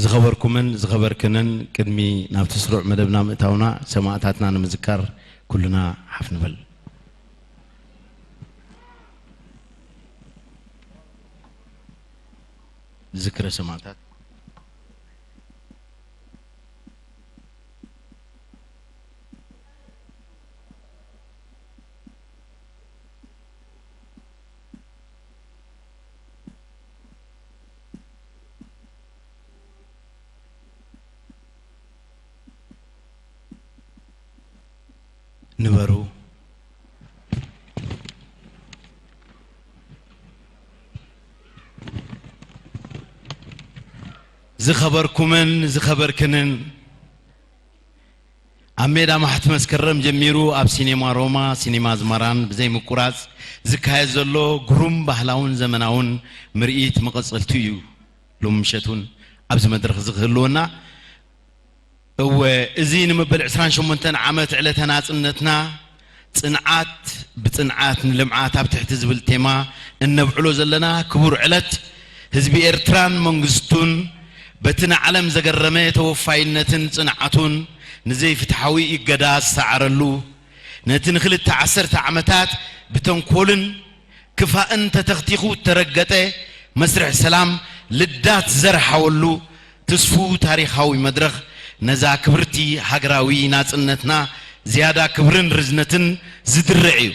ዝኸበርኩምን ዝኸበርክንን፣ ቅድሚ ናብቲ ስሩዕ መደብና ምእታውና፣ ሰማእታትና ንምዝካር ኩልና ሓፍ ንበል። ዝክረ ሰማእታት። ንበሩ። ዝኸበርኩምን ዝኸበርክንን፣ ኣብ ሜዳ ማሕቲ መስከረም ጀሚሩ ኣብ ሲኔማ ሮማ፣ ሲኔማ ኣዝመራን ብዘይ ምቁራጽ ዝካየድ ዘሎ ግሩም ባህላውን ዘመናውን ምርኢት መቐጸልቱ እዩ። ሎሚ ምሸት እውን ኣብዚ መድረኽ እዚ ክህልወና። እወ፣ እዚ ንመበል ዕስራን ሸሞንተን ዓመት ዕለተ ናጽነትና፣ ጽንዓት ብጽንዓት ንልምዓት ኣብ ትሕቲ ዝብል ቴማ እነብዕሎ ዘለና ክቡር ዕለት፣ ህዝቢ ኤርትራን መንግስቱን በቲ ንዓለም ዘገረመ ተወፋይነትን ጽንዓቱን ንዘይፍትሓዊ እገዳ ዝሰዓረሉ፣ ነቲ ንኽልተ ዓሰርተ ዓመታት ብተንኮልን ክፋእን ተተኽቲኹ እተረገጠ መስርሕ ሰላም ልዳት ዘርሓወሉ ትስፉው ታሪኻዊ መድረኽ፣ ነዛ ክብርቲ ሃገራዊ ናጽነትና ዝያዳ ክብርን ርዝነትን ዝድርዕ እዩ።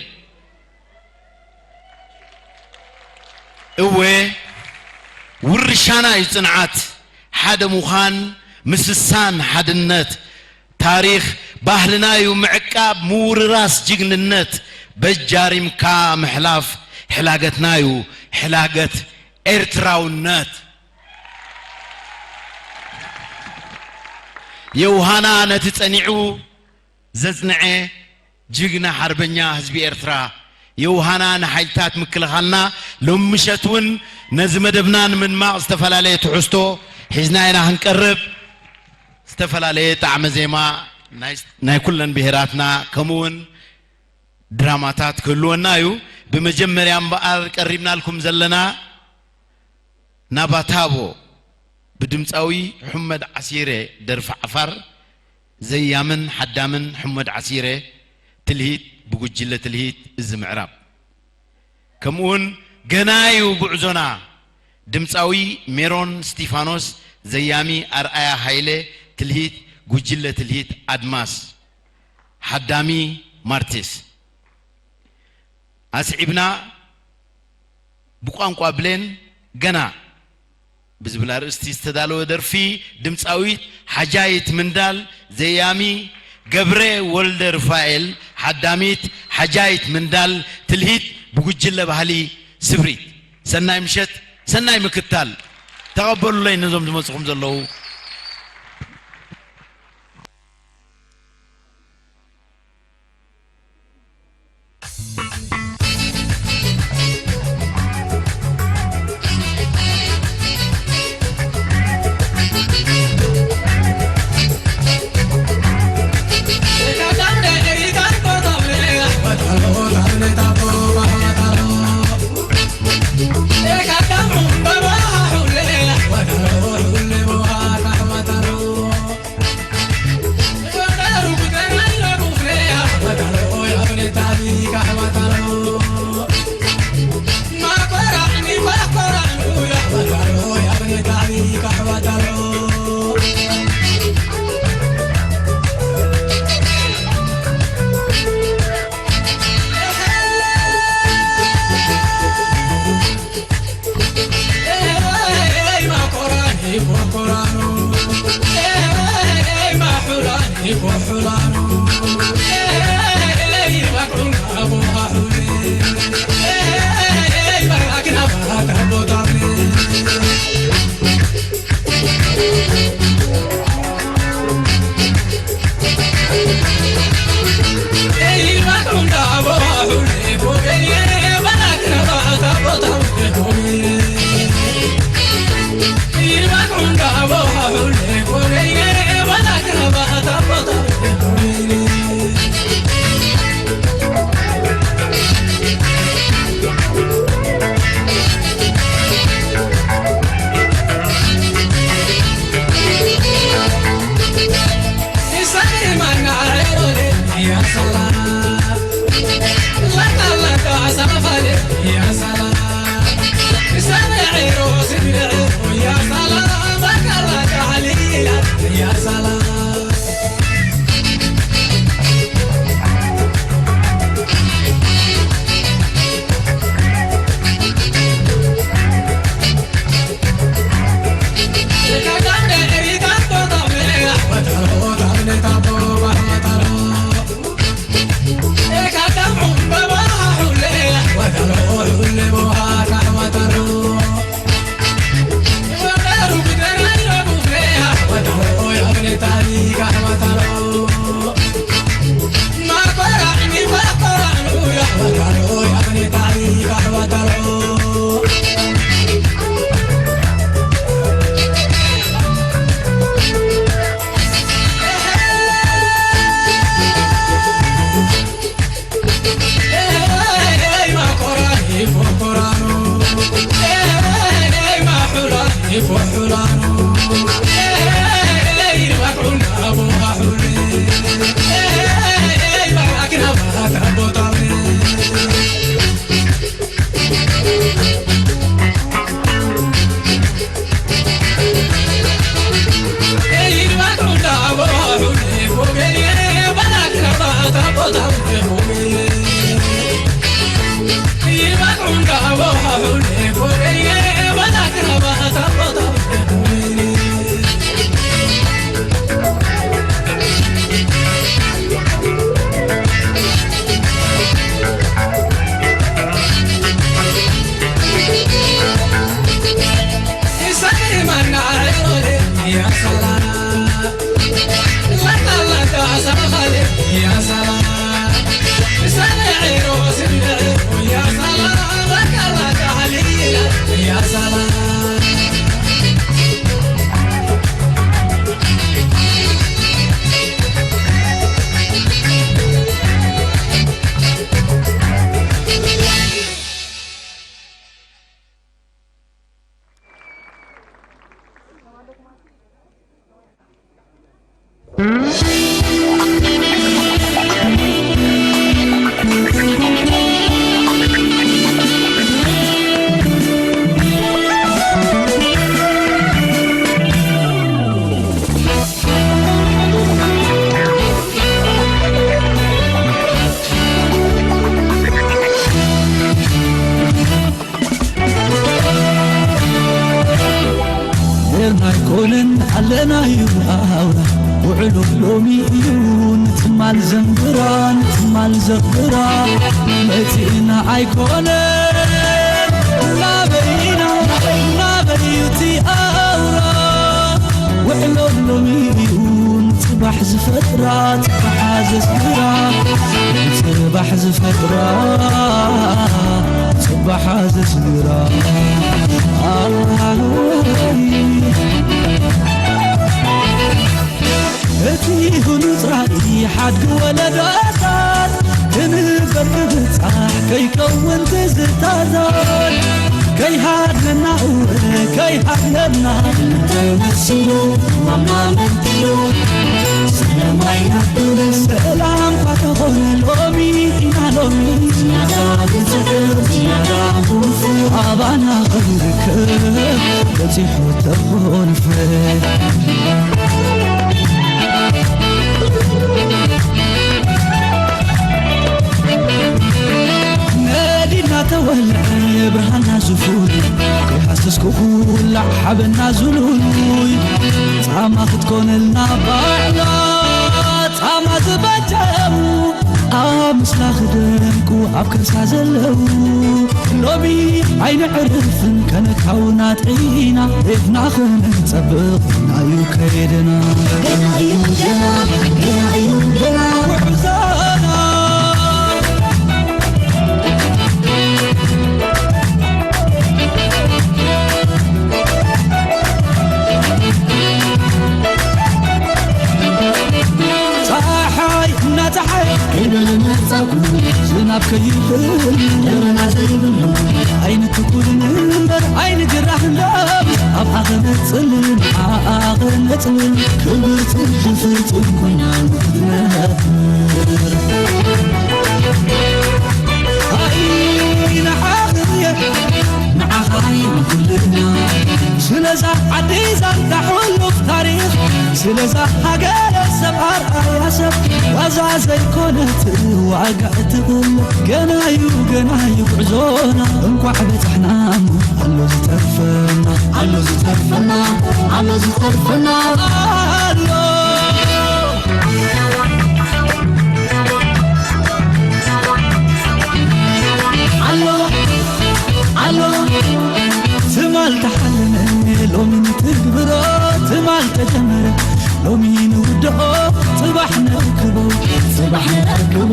እወ፣ ውርሻና እዩ ጽንዓት፣ ሓደ ምዃን፣ ምስሳን፣ ሓድነት። ታሪኽ ባህልና እዩ ምዕቃብ፣ ምውርራስ ጅግንነት። በጃሪምካ ምሕላፍ ሕላገትና እዩ፣ ሕላገት ኤርትራውነት። የውሃና ነቲ ጸኒዑ ዘጽንዐ ጅግና ሓርበኛ ህዝቢ ኤርትራ፣ የውሃና ንሓይልታት ምክልኻልና። ሎሚ ምሸት እውን ነዚ መደብና ንምድማቕ ዝተፈላለየ ትሕዝቶ ሒዝና ኢና ክንቀርብ። ዝተፈላለየ ጣዕመ ዜማ ናይ፣ ናይ ኩለን ብሄራትና፣ ከምኡ እውን ድራማታት ክህልወና እዩ። ብመጀመርያ እምበኣር ቀሪብናልኩም ዘለና ናባታቦ ብድምጻዊ ሑመድ ዓሲረ፣ ደርፊ ዓፋር፣ ዘያምን ሓዳምን ሑመድ ዓሲረ፣ ትልሂት ብጉጅለ ትልሂት እዚ ምዕራብ። ከምኡውን ገና እዩ ጉዕዞና። ድምጻዊ ሜሮን እስቲፋኖስ፣ ዘያሚ ኣርኣያ ሃይለ፣ ትልሂት ጉጅለ ትልሂት ኣድማስ፣ ሓዳሚ ማርቲስ። ኣስዒብና ብቋንቋ ብሌን ገና ብዝብል ኣርእስቲ ዝተዳለወ ደርፊ፣ ድምጻዊት ሓጃይት ምንዳል፣ ዘያሚ ገብረ ወልደ ሩፋኤል፣ ሓዳሚት ሓጃይት ምንዳል፣ ትልሂት ብጉጅለ ባህሊ ስብሪት። ሰናይ ምሸት፣ ሰናይ ምክታል። ተቐበሉለይ ነዞም ዝመጽኹም ዘለዉ። ኔርና ኣይኮነን ኣለና እዩ ኣውራ። ውዕሎ ሎሚ እዩ ንትማል ዘንብራ፣ ንትማል ዘንብራ። መጺእና ኣይኮነን ናበይና፣ ናበይ እዩ እቲ ኣውራ። ውዕሎ ሎሚ እዩ ንጽባሕ ዝፈጥራ፣ ጽባሕ ዘስግራ። ንጽባሕ ዝፈጥራ፣ ጽባሕ ዘስግራ። ኣይ፣ እቲ ህኑጽ ራእይ ሓድጊ ወለዶታት ክንበር ክብጻሕ ከይከውን ትዝታታት። ከይሃድነና እወ ከይሃድነና ተመሲሉ ማማ መንቲሉ ሰለማይ ናብቱን ሰላም ኳ ተኾነ ሎሚ ኢና ሎሚ ዝያዳ ብጽሑፍ ዝያዳ ብውፉ ኣባና ኸይርከብ በጺሑ ተኾንፈ ነዲድና ተወልዐ ብርሃንና ዝፉይ ከይሃሰስኩ ኩላዕ ሓበና ዝሉይ ጻማ ክትኮነልና ባዕላ ጻማ ዝበጀሙ ኣብ ምስላ ክደምቁ ኣብ ከርሳ ዘለዉ ሎሚ ኣይንዕርፍን ከነካውና ጥዒና ቤትና ክንጸብቕ ናዩ ከይድና ገና እዩ ገና ገና እዩ ገና ጉዕዞና ፀሓይ እናፀሓየ ከይበለ መርፃኩ ዝናብ ከይብል ደበና ዘይብሉ ኣይንትኩልን እምበር ኣይንግራህን ዳብስ ኣብኣ ኸነፅል ንዓኣ ኸነፅል ክብርትን ሕፍርትን ኮይና ንክትነብር ኣይ ንዓኽየ ንዓኻይ ንኩልና ስለዛ ዓዲ ዛንታ ሕሉፍ ታሪኽ ስለዛ ሃገረ ሰብ ኣርኣያ ሰብ ዋዛ ዘይኮነት ዋጋ እትብል ገናዩ ገናዩ ጉዕዞና እንኳዕ በጻሕና እሞ ኣሎ ዝተርፈና ኣሎ ዝተርፈና ኣሎ ዝተርፈና ኣሎ ኣሎ ኣሎ ትማል ተሓለመ ሎሚ ንትግብሮ ትማል ተጀመረ ሎሚ ንውድኦ ጽባሕ ነርክቦ ጽባሕ ነርክቦ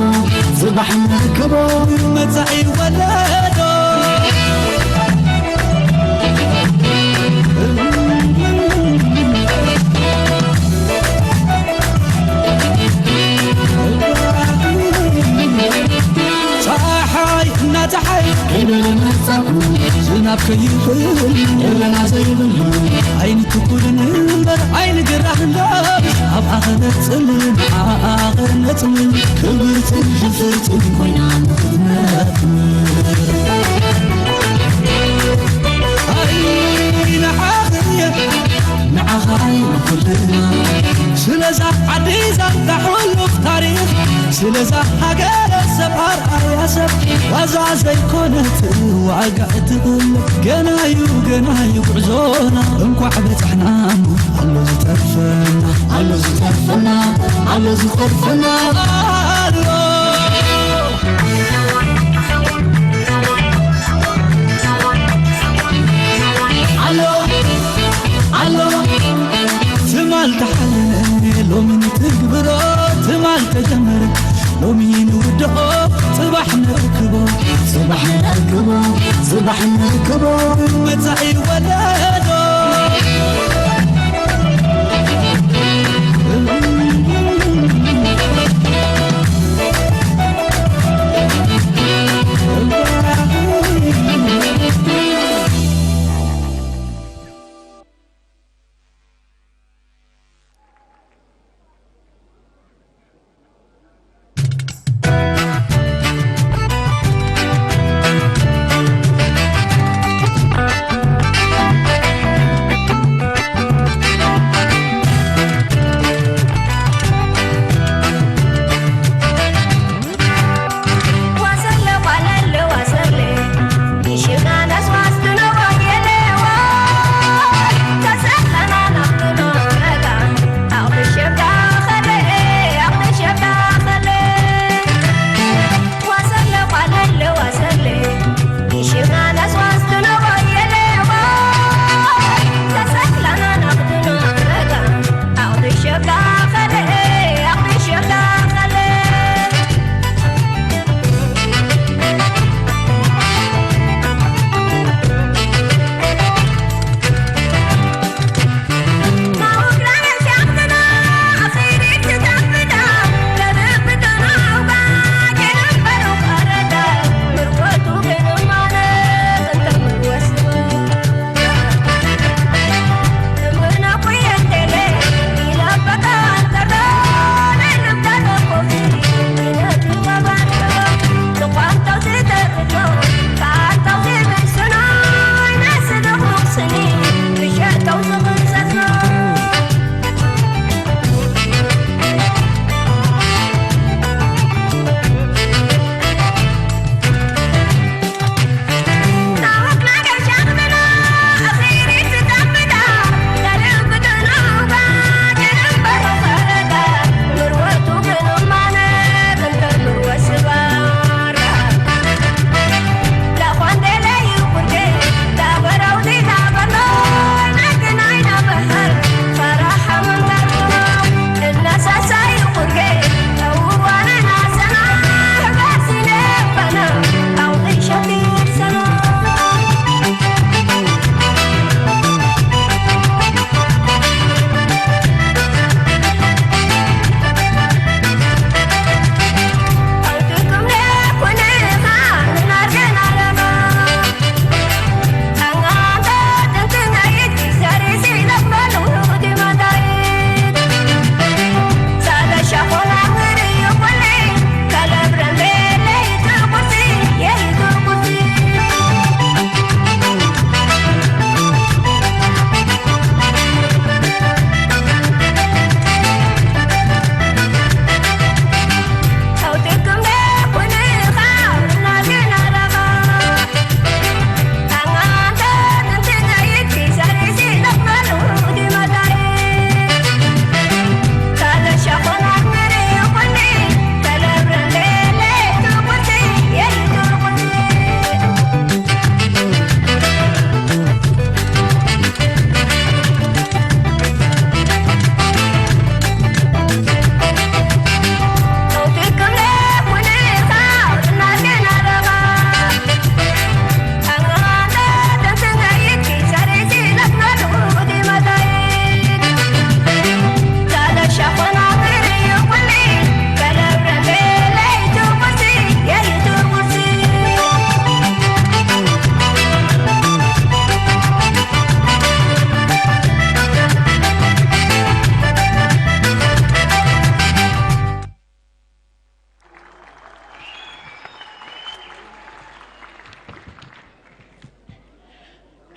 ጽባሕ ነርክቦ መጻኢ ወለዶ ፀሓይ እናፀሓይ ከይበለ መርፃኩ ዝናብ ከይብል ደበና ዘይብሉ ኣይንትኩልን እምበር ኣይንግራህን ዳብስ ኣብኣ ኸነፅል ንዓኣ ኸነፅል ክብርትን ሕፍርትን ኮይና ንክትነብር ኣይ ንዓኽየ ንዓኻይ ንኩልና ስለዛ ዓዲ ዛንታ ሕሉፍ ታሪኽ ስለዛ ሃገረ ኣርኣያ ሰብ ዋዛ ዘይኮነት ዋጋ እትብል ገናዩ ገናዩ ጉዕዞና እንኳዕ በጻሕና እሞ ኣሎ ዝተርፈና ኣሎ ዝተርፈና ኣሎ ዝተርፈና ኣሎ ኣሎ ትማል ተሓለነ ሎሚ ንትግብሮ ትማል ተጀመረ ሎሚ ንውድኦ ጽባሕ ንርክቦ ጽባሕ ንርክቦ ጽባሕ ንርክቦ መጻኢ ወለዶ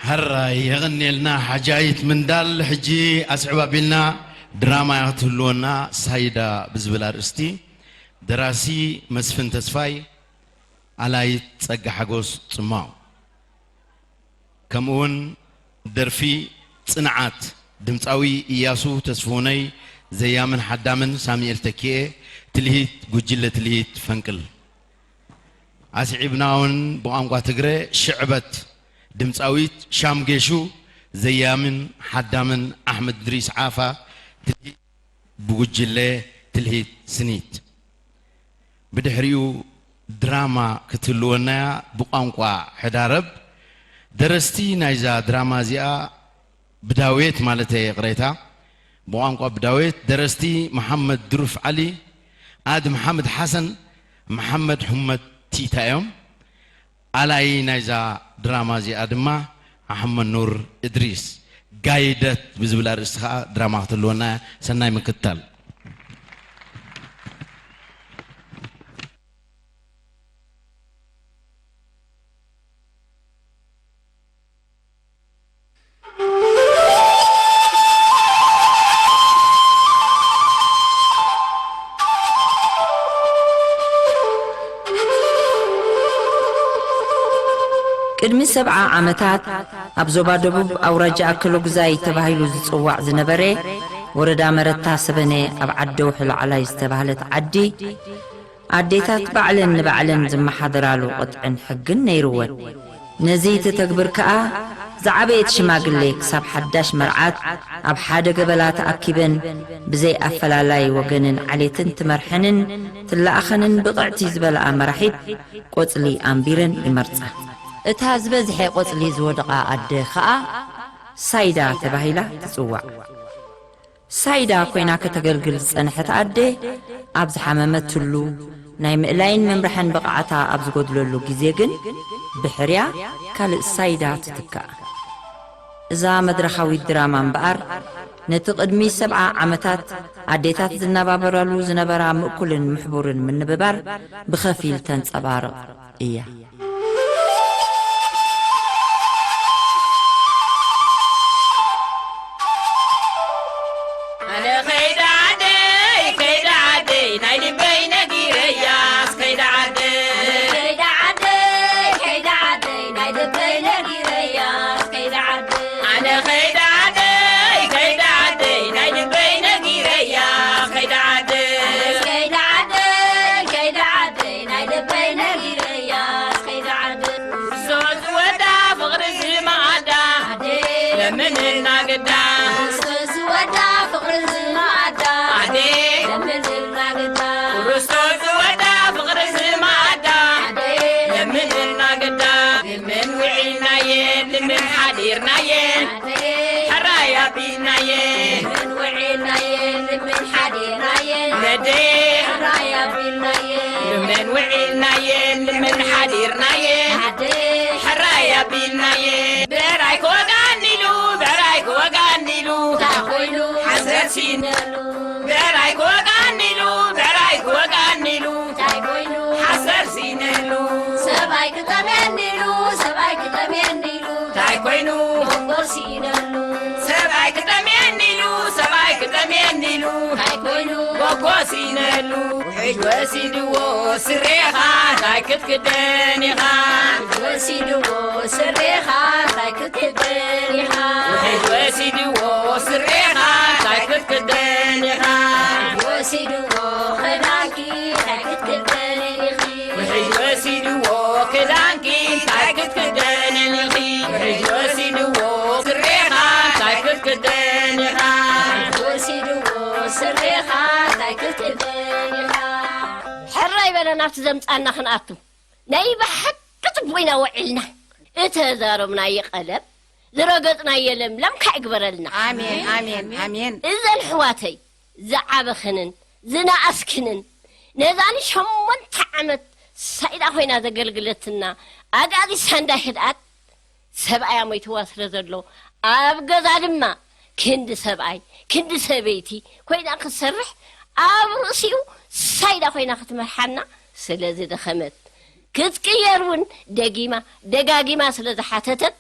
ሕራይ የቐንየልና ሓጃይት ምንዳል። ሕጂ ኣስዕብ ኣቢልና ድራማ ክትህልወና ሳይዳ ብዝብል ኣርእስቲ ደራሲ መስፍን ተስፋይ፣ ኣላይት ጸጋ ሓጎስ ጽማው። ከምኡውን ደርፊ ጽንዓት፣ ድምጻዊ ኢያሱ ተስፍሁነይ፣ ዘያምን ሓዳምን ሳሙኤል ተኪኤ፣ ትልሂት፣ ጉጅለ ትልሂት ፈንቅል። ኣስዒብና እውን ብቋንቋ ትግረ ሽዕበት፣ ድምጻዊት ሻም ጌሹ፣ ዘያምን ሓዳምን ኣሕመድ ድሪስ ዓፋ፣ ትልሂት ብጉጅለ ትልሂት ስኒት። ብድሕሪኡ ድራማ ክትህልወናያ ብቋንቋ ሕዳረብ። ደረስቲ ናይዛ ድራማ እዚኣ ብዳዌት ማለተይ ይቕሬታ፣ ብቋንቋ ብዳዌት ደረስቲ መሓመድ ድሩፍ ዓሊ፣ ኣድ መሓመድ ሓሰን፣ መሓመድ ሑመድ ቲታ እዮም። ኣላይ ናይዛ ድራማ እዚኣ ድማ ኣሕመድ ኑር እድሪስ። ጋይደት ብዝብል ኣርእስቲ ኸዓ ድራማ ክትህልወና እያ። ሰናይ ምክትታል። ቅድሚ ሰብዓ ዓመታት ኣብ ዞባ ደቡብ ኣውራጃ ኣከለጉዛይ ተባሂሉ ዝጽዋዕ ዝነበረ ወረዳ መረታ ሰበነ ኣብ ዓዲ ደውሒ ላዕላይ ዝተባህለት ዓዲ ኣዴታት ባዕለን ንባዕለን ዝመሓደራሉ ቅጥዕን ሕግን ነይርወን። ነዚ ተተግብር ከኣ ዝዓበየት ሽማግሌ ክሳብ ሓዳሽ መርዓት ኣብ ሓደ ገበላ ተኣኪበን ብዘይ ኣፈላላይ ወገንን ዓሌትን ትመርሐንን ትለኣኸንን ብቕዕቲ ዝበልኣ መራሒት ቆጽሊ ኣንቢረን ይመርጻ። እታ ዝበዝሐ ቆጽሊ ዝወደቓ ኣደ ከኣ ሳይዳ ተባሂላ ትጽዋዕ። ሳይዳ ኮይና ከተገልግል ዝጸንሐት ኣደ ኣብ ዝሓመመትሉ ናይ ምእላይን ምምራሕን ብቕዓታ ኣብ ዝጎድለሉ ግዜ ግን ብሕርያ ካልእ ሳይዳ ትትካእ። እዛ መድረኻዊት ድራማ እምበኣር ነቲ ቅድሚ ሰብዓ ዓመታት ኣዴታት ዝነባበራሉ ዝነበራ ምእኩልን ምሕቡርን ምንብባር ብኸፊል ተንጸባርቕ እያ። ኣነ ከይደ ዓደይ ከይደ ዓደይ ናይ ልበይ ነጊረያስ ከይደ ዓደይ ከይደ ዓደይ ከይደ ዓደይ ናይ ልበይ ነጊረያስ ከይደ ዓደይ ኣነ ከይደ ዓደይ ከይደ ዓደይ ናይ ልበይ ነጊረያስ ከይደ ዓደይ ከይደ ዓደይ ከይደ ዓደይ ናይ ልበይ ነጊረያስ ከይደ ዓደይ ሶ ዝወዳ ፍቕሪ ዝመኣዳ ለምንና ግዳ ዝወዳ ፍቕሪ ዝመኣዳ ኣዴ ለምንና ግዳ ኩርስቶስ ዝወዳ ፍቕሪ ዝመኣዳ ኣዴ ለምንና ግዳ ልምን ውዒልናየን ልምን ሓዲርናየን ሕራይ ኣቢልናየን ልምን ውዒልናየን ልምን ሓዲርናየን ነዴ ሕራይ ኣቢልናየን ልምን ውዒልናየን ልምን ሓዲርናየን ሕራይ ኣቢልናየን ብዕራይ ክወጋኒሉ ብዕራይ ክወጋኒሉ እንታይ ኮይኑ ሓዘር ሲነሉ ብዕራይ ክወጋኒሉ ብዕራይ ክወጋኒሉ እንታይ ኮይኑ ሓዘር ሲነሉ ሰብኣይ ክጠምየኒሉ ሰብኣይ ክጠምየኒሉ እንታይ ኮይኑ ጎጎ ሲነሉ ሰብኣይ ክጠምየኒሉ ሰብኣይ ክጠምየኒሉ እንታይ ኮይኑ ጎጎ ሲነሉ ውሕጅ ወሲድዎ ስሬኻ እንታይ ክትክደን ኢኻ ወሲድዎ ስሬኻ እንታይ ክትክደን ኢኻ ውሕጅ ወሲድዎ ስሬኻ እንታይ ክትክደን ኢኻ ወሲድዎ ክዳንኪ እንታይ ክትክደን ኢኺ ውሕጅ ወሲድዎ ክዳንኪ እንታይ ክትክደን ኢኺ ውሕጅ ወሲድዎ ስሬኻ እንታይ ክትክደን ኢኻ ወሲድዎ ስሬኻ እንታይ ክትክደን ኢኻ ሕራይ በለና ኣብቲ ዘምጻና ክንኣቱ ናይ ብሓቂ ጽቡቕ ኢና ወዒልና እተዛረብናዮ ቀለም ዝረገጽናዮ ለምለም ካይግበረልና ኣሜን ኣሜን ኣሜን እዘን ኣሕዋተይ ዝዓበኽንን ዝነኣስክንን ነዛ ንሸሞንተ ዓመት ሳይዳ ኮይና ዘገልግለትና ኣጋዚ ሳንዳይ ህድኣት ሰብኣያ ሞይትዋ ስለ ዘሎ ኣብ ገዛ ድማ ክንዲ ሰብኣይ ክንዲ ሰበይቲ ኮይና ክትሰርሕ ኣብ ርእሲኡ ሳይዳ ኮይና ክትመርሓና ስለ ዝደኸመት ክትቅየር እውን ደጊማ ደጋጊማ ስለ ዝሓተተት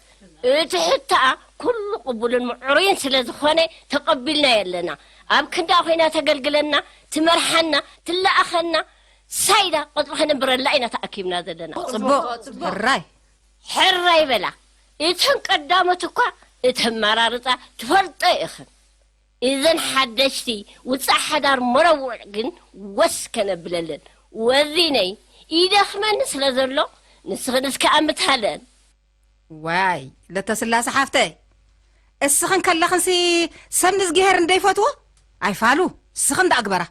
እቲ ሕቶኣ ኩሉ ቅቡልን ምዕሩይን ስለ ዝኾነ ተቐቢልናዮ ኣለና። ኣብ ክንዳ ኮይና ተገልግለና፣ ትመርሓና፣ ትለኣኸና፣ ሳይዳ ቆጽሪ ከነንብረላ ኢና ተኣኪብና ዘለና። ጽቡቕ። ሕራይ። ሕራይ በላ። እተን ቀዳሞት እኳ እተመራርጻ ትፈልጦ ኢኽን። እዘን ሓደሽቲ ውጻእ ሓዳር መረውዕ ግን ወስ ከነብለለን። ወዚነይ ይደኽመኒ ስለ ዘሎ ንስኽን እስከ ኣምትሃለን። ዋይ ለተስላሰ ሓፍተይ፣ እስኽን ከለኽንሲ ሰብ ንዝግሄር እንደይፈትዎ ኣይፋሉ። እስኽን ደኣ ግበራ።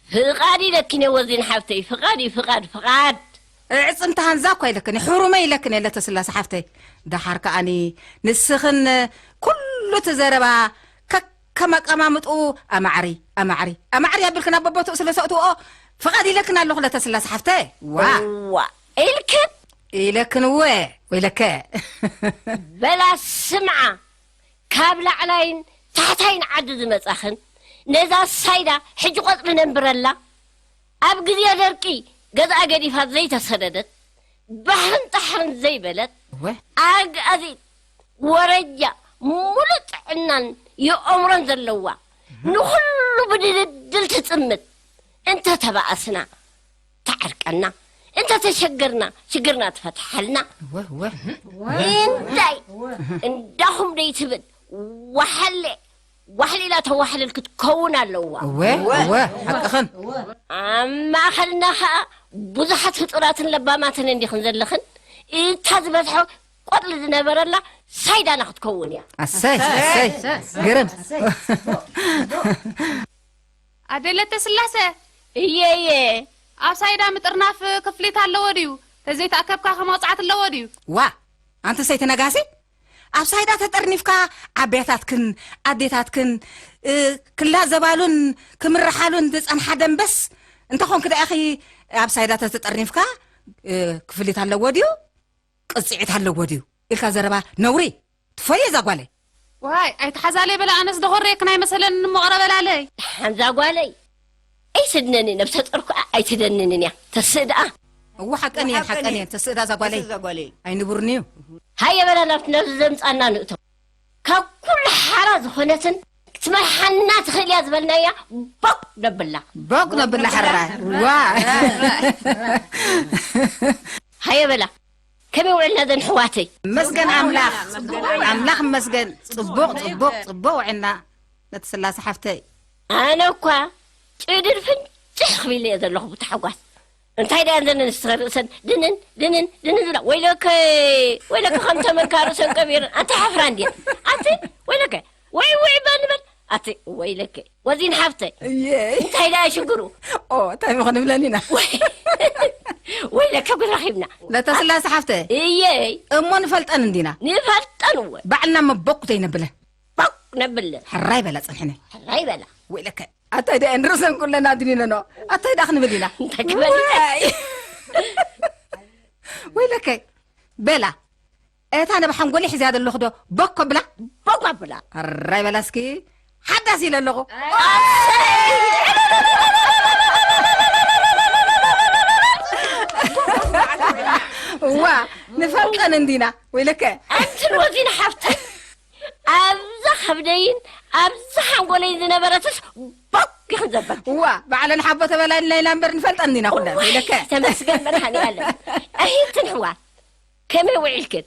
ፍቓድ ኢለክን እየ ወዚን ሓፍተይ፣ ፍቓድ እዩ፣ ፍቓድ፣ ፍቓድ። እዕፅምቲ ሃንዛ እኳ ኢለክን፣ ሕሩመ ኢለክን እየ ለተስላሰ ሓፍተይ። ደሓር ከኣኒ ንስኽን ኩሉ እቲ ዘረባ ከከም ኣቀማምጥኡ ኣማዕሪ፣ ኣማዕሪ፣ ኣማዕሪ ኣብልክን ኣብ በቦትኡ ስለ ሰእትዎ ፍቓድ ኢለክን ኣለኹ ለተስላሰ ሓፍተይ። ዋ እዋ ኢልክን ኢለክን እወ ወይለከ። በላ ስምዓ፣ ካብ ላዕላይን ታሕታይን ዓዲ ዝመጻኽን ነዛ ሳይዳ ሕጂ ቆጽሊ ነንብረላ። ኣብ ግዜ ደርቂ ገዝኣ ገዲፋ ዘይተሰደደት፣ ባሕርን ጣሕርን ዘይበለት፣ እወ። ኣግኣዚት፣ ወረጃ፣ ሙሉእ ጥዕናን የእምሮን ዘለዋ፣ ንኹሉ ብድልድል ትጽምት፣ እንተ ተባኣስና ትዓርቀና፣ እንተ ተሸገርና ሽግርና ትፈትሓልና። እወ፣ እወ። እንታይ እንዳኹም ደይ ትብል ዋሓለ ዋሕሊላ ተዋሕልል ክትከውን ኣለዋ። እወ፣ እወ፣ ሓቅኽን። ኣብ ማእኸልና ኸኣ ብዙሓት ህጹራትን ለባማትን እንዲኽን ዘለኽን፣ እታ ዝበዝሐ ቆጽሊ ዝነበረላ ሳይዳና ክትከውን እያ። ኣሰይ፣ ኣሰይ፣ ግርም። ኣደለተ ስላሰ። እየ፣ እየ። ኣብ ሳይዳ ምጥርናፍ ክፍሊት ኣለዎ ድዩ? ተዘይተኣከብካ ከመውጽዓት ኣለዎ ድዩ? ዋ፣ ኣንቲ ሰይቲ ነጋሲ፣ ኣብ ሳይዳ ተጠርኒፍካ ዓብያታትክን ኣዴታትክን፣ እ፣ ክላዘባሉን ክምርሓሉን ዝጸንሓ ደንበስ እንተኾንክ ደኣኺ ኣብ ሳይዳ ተተጠርኒፍካ፣ እ፣ ክፍሊት ኣለዎ ድዩ? ቅጽዒት ኣለዎ ድዩ? ኢልካ ዘረባ ነውሪ። ትፈልዮ እዛ ጓለይ? ዋይ፣ ኣይትሓዛለይ በላ፣ ኣነስ ደኾረየክን ኣይመሰለንን እሞ ቅረ በላለይ። ሓንዛ ጓለይ፣ ኣይስድነኒ፣ ነብሰ ጡር ከኣ ኣይትደንንን እያ። ተስእ ደኣ። እወ፣ ሓቀን እየን፣ ሓቀን እየን። ተስእ ደኣ እዛ ጓለይ። ተስእ እዛ ጓለይ። ኣይንቡርንዩ። ሃየ በላ፣ ናብቲ ነዚ ዘምጻና ንእቶ። ካብ ኩሉ ሓራ ዝኾነትን ክትመርሓና ትኽእል እያ ዝበልናያ፣ ቦቅ ነብላ። ቦቅ ነብላ፣ ሕራይ። ዋ። ሃየ በላ። ከመይ ውዕልና ዘን ኣሕዋተይ? መስገን ኣምላኽ። ኣምላኽ መስገን። ጽቡቕ፣ ጽቡቕ፣ ጽቡቕ ውዕልና። ነቲ ስላሰ ሓፍተይ። ኣነ እኳ ጭድር ፍንጭሕ ክብል እየ ዘለኹ ብታሕጓስ። እንታይ ደኣ ዘን ኣንስቲ ርእሰን ድንን፣ ድንን፣ ድንን ዝብላ? ወይለከ፣ ወይለከ ከም ተመን ከኣ ርእሰን ቀቢረን። ኣቲ ሓፍራ እንድየን። ኣቲ ወይለከ፣ ወይ፣ ወይ በል፣ በል። ኣቲ ወይለከ። ወዚን ሓፍተይ። እየ። እንታይ ደኣ ሽግሩ? ኦ፣ እንታይ ምኾን ብለን ኢና። ወይ፣ ወይለከ ጉድ ረኺብና። ነታ ስላሰ ሓፍተይ። እየ። እሞ ንፈልጠን እንዲና። ንፈልጠን እወ። ባዕልና መቦኩ ዘይነብለ። ቦቅ ነብለ። ሕራይ በላ ጽንሕነ። ሕራይ በላ። ወይለከ። ኣታይ ደኣ ንርእሰን ኩለን ኣድኒነኖ። ኣታይ ደኣ ክንብል ኢና። እንታይ ክበል? ዋይ። ወይለከ። በላ። እታ ነብ ሓንጎለይ ሒዝያ ዘለኹ ዶ ቦኮ ብላ? ቦኮ ብላ። ኣራይ በላ እስኪ። ሓዳስ ኢለ ኣለኹ። ኣሰይ! ዋ፣ ንፈልጠን እንዲና። ወይለከ። ኣንትን ወዚን ሓፍተይ። ኣብዛ ከብደይን ኣብዛ ሓንጎለይን ዝነበረትስ ቦክ ይኽን ዘበል። እዋ፣ ባዕለን ሓቦ ተበላይልና ኢና እምበር ንፈልጠን እንዲና ኩለን። እዋ፣ ወይለከ። ተመስገን መድሃኒኣለም። ኣሂትን ሕዋት። ከመይ ውዒልክን?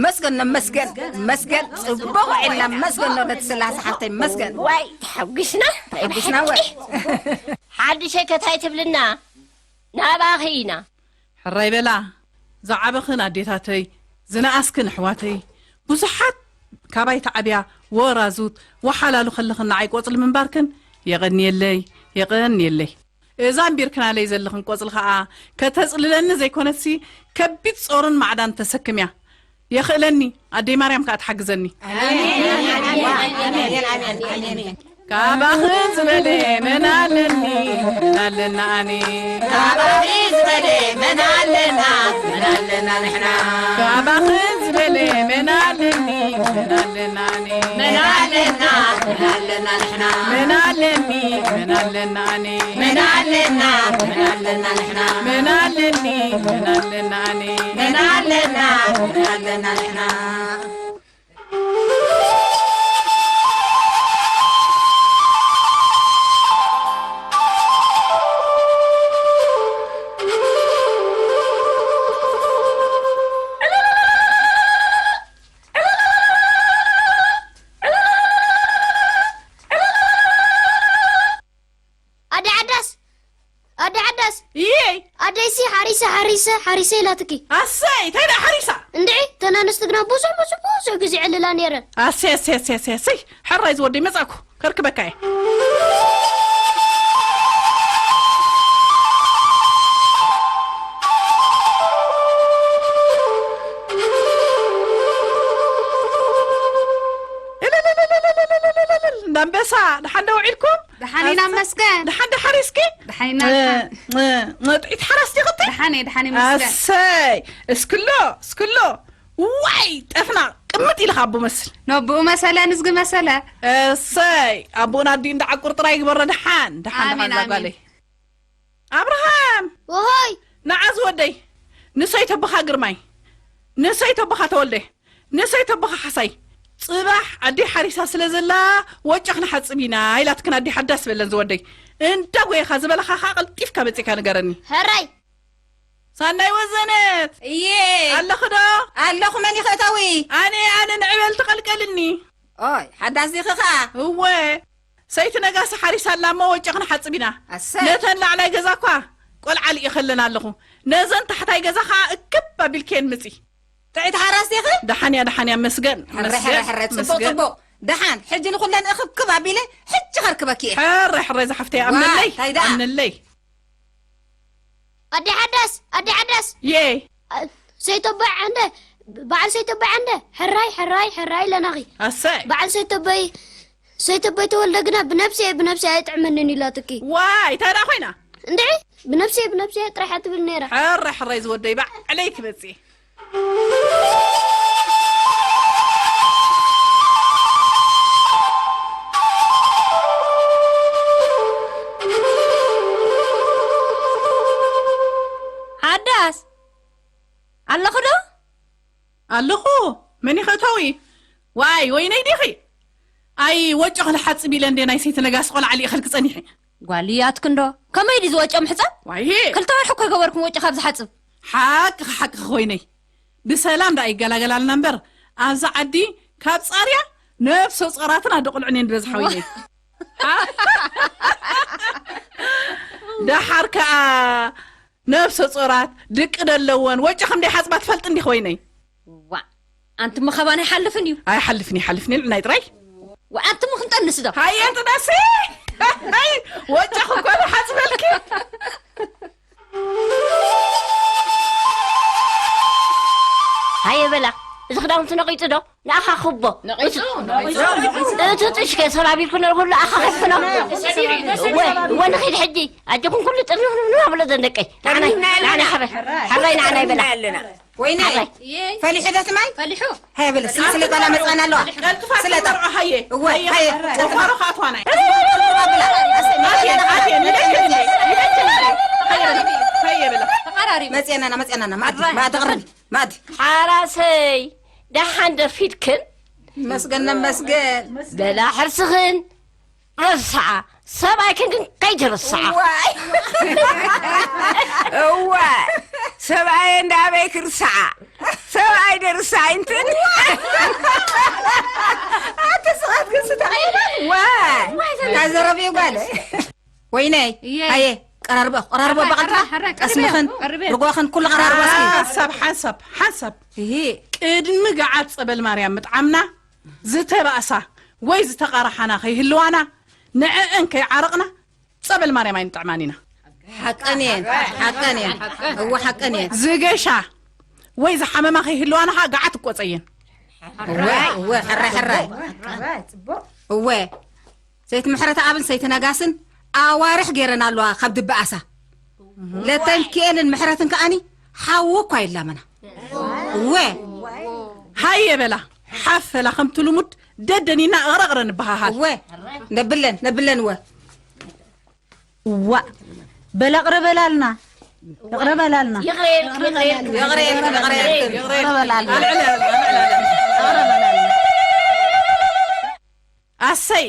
መስገን፣ መስገን፣ መስገን፣ ጽቡቕ ውዒልና፣ መስገን ነው ነቲ ስላሴ ሓፍተይ፣ መስገን። ዋይ፣ ተሓጒስና፣ ተሓጒስና፣ ወይ። ብሓቂ። ሓድሸይ ከታይ ትብልና? ናባኺ ኢና። ሕራይ በላ፣ ዝዓበኽን ኣዴታተይ፣ ዝነኣስክን ኣሕዋተይ፣ ብዙሓት ካባይ ተዓብያ፣ ወራዙት፣ ወሓላሉ ከለኽን ንዓይ ቆጽሊ ምንባርክን የቐንየለይ፣ የቐንየለይ። እዛ ኣንቢርክናለይ ዘለኽን ቆጽሊ ኸኣ ከተጽልለኒ ዘይኮነትሲ ከቢድ ጾርን ማዕዳን ተሰክም እያ። የኽእለኒ፣ ኣደይ ማርያም ከኣ ትሓግዘኒ። ኣሜን፣ ኣሜን፣ ኣሜን፣ ኣሜን፣ ኣሜን። ካባኽን ዝበለ መን ኣለኒ፣ መን ኣለና ኣነ። ካባኺ ዝበለ መን ኣለና፣ መን ኣለና ንሕና። ካባኽን ዝበለ መን ኣለኒ፣ መን ኣለና ኣነ። መን ኣለና፣ መን ኣለና ንሕና። መን ኣለኒ፣ መን ኣለና ኣነ። መን ኣለና፣ መን ኣለና ንሕና። መን ኣለኒ፣ መን ኣለና ኣነ። መን ኣለና፣ መን ኣለና ንሕና። ሓሪሰ ኢላትኪ። ኣሰይ፣ እንታይ ደኣ ሓሪሳ? እንድዒ፣ እተን ኣንስቲ ግና ብዙሕ፣ ብዙሕ፣ ብዙሕ ግዜ ይዕልላ ነይረን። ኣሰይ፣ ኣሰይ፣ ኣሰይ፣ ኣሰይ፣ ኣሰይ። ሕራይ ዝወደይ፣ መጻእኩ፣ ከርክበካ እየ። እልልልልልልልልልልል፣ እንዳንበሳ፣ ደሓን ዶ ውዒልኩም? ደሓን ኢና ኣሰ-፣ መስገን። ደሓን፣ ደሓን እስኪ? ደሓን ኢና፣ እ፣ ደሓን። እ፣ እ፣ ጥዒት ሓራስ ዲኺ እተይ? ደሓን እየ፣ ደሓን እየ መስገን። ኣሰይ፣ እስክሎ፣ እስክሎ። ዋይ፣ ጠፍና፣ ቅምጥ ኢልኻ ኣቦ መስል። ነብኡ መሰለ፣ ንዝጊ መሰለ። እሰይ፣ ኣቦና ኣዲኡ እንዳዓቁር ጥራይ ይግበሮ። ደሓን፣ ደሓን፣ ኣሜን፣ ደሓን፣ ኣሜን። ዛጓለይ። ኣብርሃም! ወሆይ! ንዓ ዝወደይ፣ ንሰይተቦኻ ግርማይ፣ ንሰይተቦኻ ተወልደ፣ ንሰይተቦኻ ሓሳይ፣ ጽባሕ ኣደይ ሓሪሳ ስለ ዘላ፣ ወጨኽ ንሓጽብ ኢና ኢላትክን ኣደይ ሓዳስ በለን ዝወደይ። እንዳ ጎየኻ ዝበላኻ ኸኣ ቀልጢፍካ መጺእካ ንገረኒ። ሕራይ! ሳናይ ወዘነት! እየ! ኣለኺ ዶ? ኣለኹ፣ መን ይኽእተዊ? ኣነ፣ ኣነ ንዕበል ትቐልቀልኒ። ኦይ፣ ሓዳስ ዲኺ ኸኣ? እወ፣ ሰይቲ ነጋሲ ሓሪሳ ኣላ እሞ ወጨኽ ንሓጽብ ኢና። ኣሰይ። ነተን ላዕላይ ገዛ እኳ ቆልዓ ልኢኸለን ኣለኹ። ነዘን ታሕታይ ገዛ ኸኣ እክብ ኣቢልክየን ምጺ። ጥዕይቲ ሓራስ ዲኺ? ደሓን እያ፣ ደሓን እያ፣ መስገን፣ ሕረ፣ ሕረ፣ መስገን፣ ሕረ፣ ጽቡቕ፣ መስገን። ጽቡቕ። ደሓን፣ ሕጂ ንኹለን እኽብክብ ኣቢለ፣ ሕጂ ከርክበኪ እየ። ሕረ፣ ሕረ፣ ዝሓፍተይ፣ ዋ፣ ኣምነለይ፣ እንታይ ደኣ? ኣምነለይ። ኣዲ ሓዳስ፣ ኣዲ ሓዳስ። የ። አ፣ ሰይተቦይ ዓንደ፣ በዓል ሰይተቦይ ዓንደ፣ ሕራይ፣ ሕራይ፣ ሕራይ ኢለናኺ። ኣሰይ። በዓል ሰይተቦይ፣ ሰይተቦይ ተወልደ ግና ብነብሰይ፣ ብነብሰይ ኣይጥዕመንን ኢላትኪ። ዋይ፣ እንታይ ደኣ ኮይና? እንድዒ፣ ብነብሰይ፣ ብነብሰይ ጥራሕ እያ ትብል ነይራ። ሕራይ፣ ሕራይ ዝወደይ፣ ባዕለይ ክመጽእ። ሓዳስ ኣለኹ ዶ? ኣለኹ። መን ይኸእተዊ? ዋይ፣ ወይነይ ዲኺ? ኣይ፣ ወጨኽ ንሓጽብ ኢለ እንዴ ናይ ሰይቲ ነጋሲ ቆልዓ ልኢኸልኪ ጸኒሐ። ጓል እያትኪ እንዶ። ከመይ ድዩ ዝወጨ ምሕጻብ? ዋይ፣ ክልተ ወርሒ እኮ ኣይገበርኩን ወጨ ካብ ዝሓጽብ። ሓቅኺ፣ ሓቅኺ ኮይነይ። ብሰላም ደኣ ይገላገላልና እምበር፣ ኣብዛ ዓዲ ካብ ጻርያ ነፍሰ ጾራትን ኣደ ቆልዑን እየን ዝበዝሓ ወይነይ። ደሓር ከኣ ነፍሰ ጾራት፣ ድቂ ደለወን፣ ወጨ ከም ደይሓጽባ ትፈልጢ እንዲኺ ወይነይ? ዋእ፣ ኣንቱም ኸባን ኣይሓልፍን እዩ። ኣይሓልፍን፣ ኣይሓልፍን፣ ይልዕናይ ጥራይ። ዋእ፣ ኣንቱም ክንጠንስ ዶ? ሃየ ጥነሲ! ወጨ እኮ ንሓጽበልኪ። ሃየ በላ፣ እዚ ክዳውንቲ ነቒጹ ዶ? ንኣኻ ክቦ። ነቒጹ፣ ነቒጹ፣ ነቒጹ። እቲ ጥሽከ ሰባቢርኩ ነርኩሉ ኣኻ ክፍኖ። እወ፣ እወ፣ ንኺድ ሕጂ። ኣጆኹም ኩሉ ጥርንፍ ንፍንፍ ኣብሎ ዘን ደቀይ። ንዓና፣ ንሕና ንዓና ኣለና። ሓበ-፣ ሓራይ ንዓና ይበላ። ንሕና ኣለና። ወይናይ፣ ሓራይ። ፈሊሑ ዶ ትማይ? ፈሊሑ። ሃየ በለ፣ ስለ፣ ስለ ጠላ መጽኣና ኣለዋ። ቀልጥፋ ስለ ጠላ። ተመርዖ፣ ሃየ። እወ፣ ሃየ፣ ሃየ። ሃየ። ጨፋሮ ከኣትዋና እዩ። ኣትየ፣ ኣትየ፣ ንደክል እንደ፣ ንደክል እንደ። ሃየ በለ፣ ሃየ በለ። ተቐራሪቡ። መጽኤናና፣ መጽኤናና፣ ማዕዲ፣ ማዕዲ ቅርቢ። ማዕዲ። ሓራሰይ፣ ደሓን ደፊድክን? መስገን ነመስገን። በላ ሕርስኽን ረስዓ፣ ሰብኣይክን ግን ከይትርስዓ። እዋይ። እዋ። ሰብኣየ እንዳበይ ክርስዓ? ሰብኣይ ደርሳይ እንትን። ኣቲ ስቓት ግን ስታ። ዋይ። እዋይ፣ ዘረቢ። ናዘረቢ ጓል። ወይነይ፣ እየ። ሃየ፣ ቀራርበ፣ ቀራርበ፣ ሓራይ፣ በቐልካ፣ ሓራይ፣ ሓራይ፣ ቀስምኽን፣ ቀርበ፣ ቀርበ። ርጓኽን፣ ኩሉ ቀራርበ እስኪ። ሓንሳብ፣ ሓንሳብ፣ ሓንሳብ። ይሄ። ቅድሚ ገዓት ጸበል ማርያም ምጥዓምና፣ ዝተባእሳ ወይ ዝተቓራሓና ከይህልዋና፣ ንዕአን ከይዓረቕና፣ ጸበል ማርያም ኣይንጥዕማን ኢና። ሓቀን እየን፣ ሓቀን እየን። እወ፣ ሓቀን እየን። ዝገሻ ወይ ዝሓመማ ከይህልዋና ኸዓ ገዓት እቆጸየን። እወ፣ እወ፣ ሕራይ፣ ሕራይ። እወ። ሰይቲ ምሕረተኣብን ሰይቲ ነጋስን ኣዋርሕ ገይረን ኣለዋ ካብ ድበኣሳ። ለተንኪኤልን ምሕረትን ከኣኒ ሓዊ እኳ ይላመና። እወ። ሃየ በላ፣ ሓፍ በላ፣ ከምቲ ልሙድ ደደኒና እቕረቕረ ንበሃሃል። እወ። ነብለን፣ ነብለን እወ። እዋ። በላ እቕረ በላልና። እቕረ በላልና። ይቕረ ኢልክን፣ ይቕረ ኢልክን፣ ይቕረ ኢልክን፣ ይቕረ ኢልክን። እቕረ በላልና። ኣልዕለ፣ ኣልዕለ፣ ኣልዕለ። እቕረ በላልና። ኣሰይ፣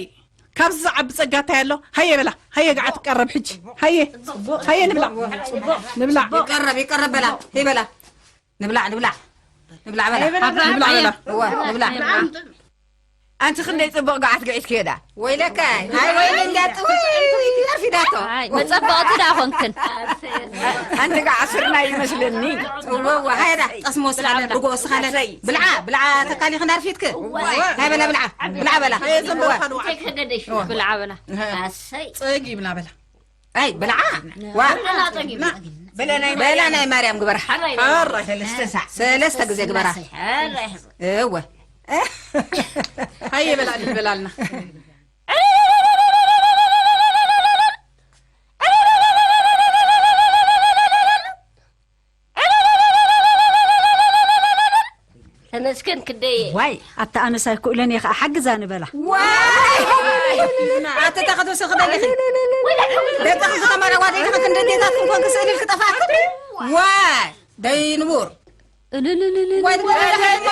ካብዚ ዝዓቢ ጸጋ እንታይ ኣሎ? ሃየ በላ፣ ሃየ ገዓት ቀረብ ሕጂ። ሃየ፣ ሃየ ንብላዕ። ንብላዕ። ይቀረብ፣ ይቀረብ በላ፣ ሂይ በላ። ንብላዕ፣ ንብላዕ። ንብላዕ በላ። ንብላዕ በላ። እወ፣ ንብላዕ። ኣንቲ ክንደይ ጽቡቕ ገዓት ገዒት ክየዳ። ወይለካ። ኣይ ወይለ እንዳ ጥውይ ኣርፊዳቶ። ኣይ መጸበቕቲ ዳ ኾንክን። ኣንቲ ገዓ ስርና ይመስለኒ። እወ እወ ሃይዳ። ጠስሞ ስኻለ ብጎ ስኻለ። ብልዓ ብልዓ ተካሊ ክንዳርፊትክ። ሃይ በላ ብልዓ። ብልዓ በላ። ብልዓ በላ። ኣሰይ። ጸጊ ብላ በላ። ኣይ ብልዓ። ዋ። በላ ናይ ማርያም ግበራ። ሰለስተ ግዜ ግበራ። እወ። ሃየ በላልና። ተመስገን ክደየ። ዋይ ኣታ ኣነስ ኣይክእሎን እየ ከዓ ሓግዛ ንበላ። ዋይ ኣቲ እታ ክትውስኺ ደሊኺ ደቅኺ ክተመረዋ ደሊኺ ክንዲ ኣዴታትኩም ኮንኪ ስእሊ ክጠፍኣክን ዋይ ደይ ንቡር። እልልልልል። ዋይ ትበልዒ ደኺ እሞ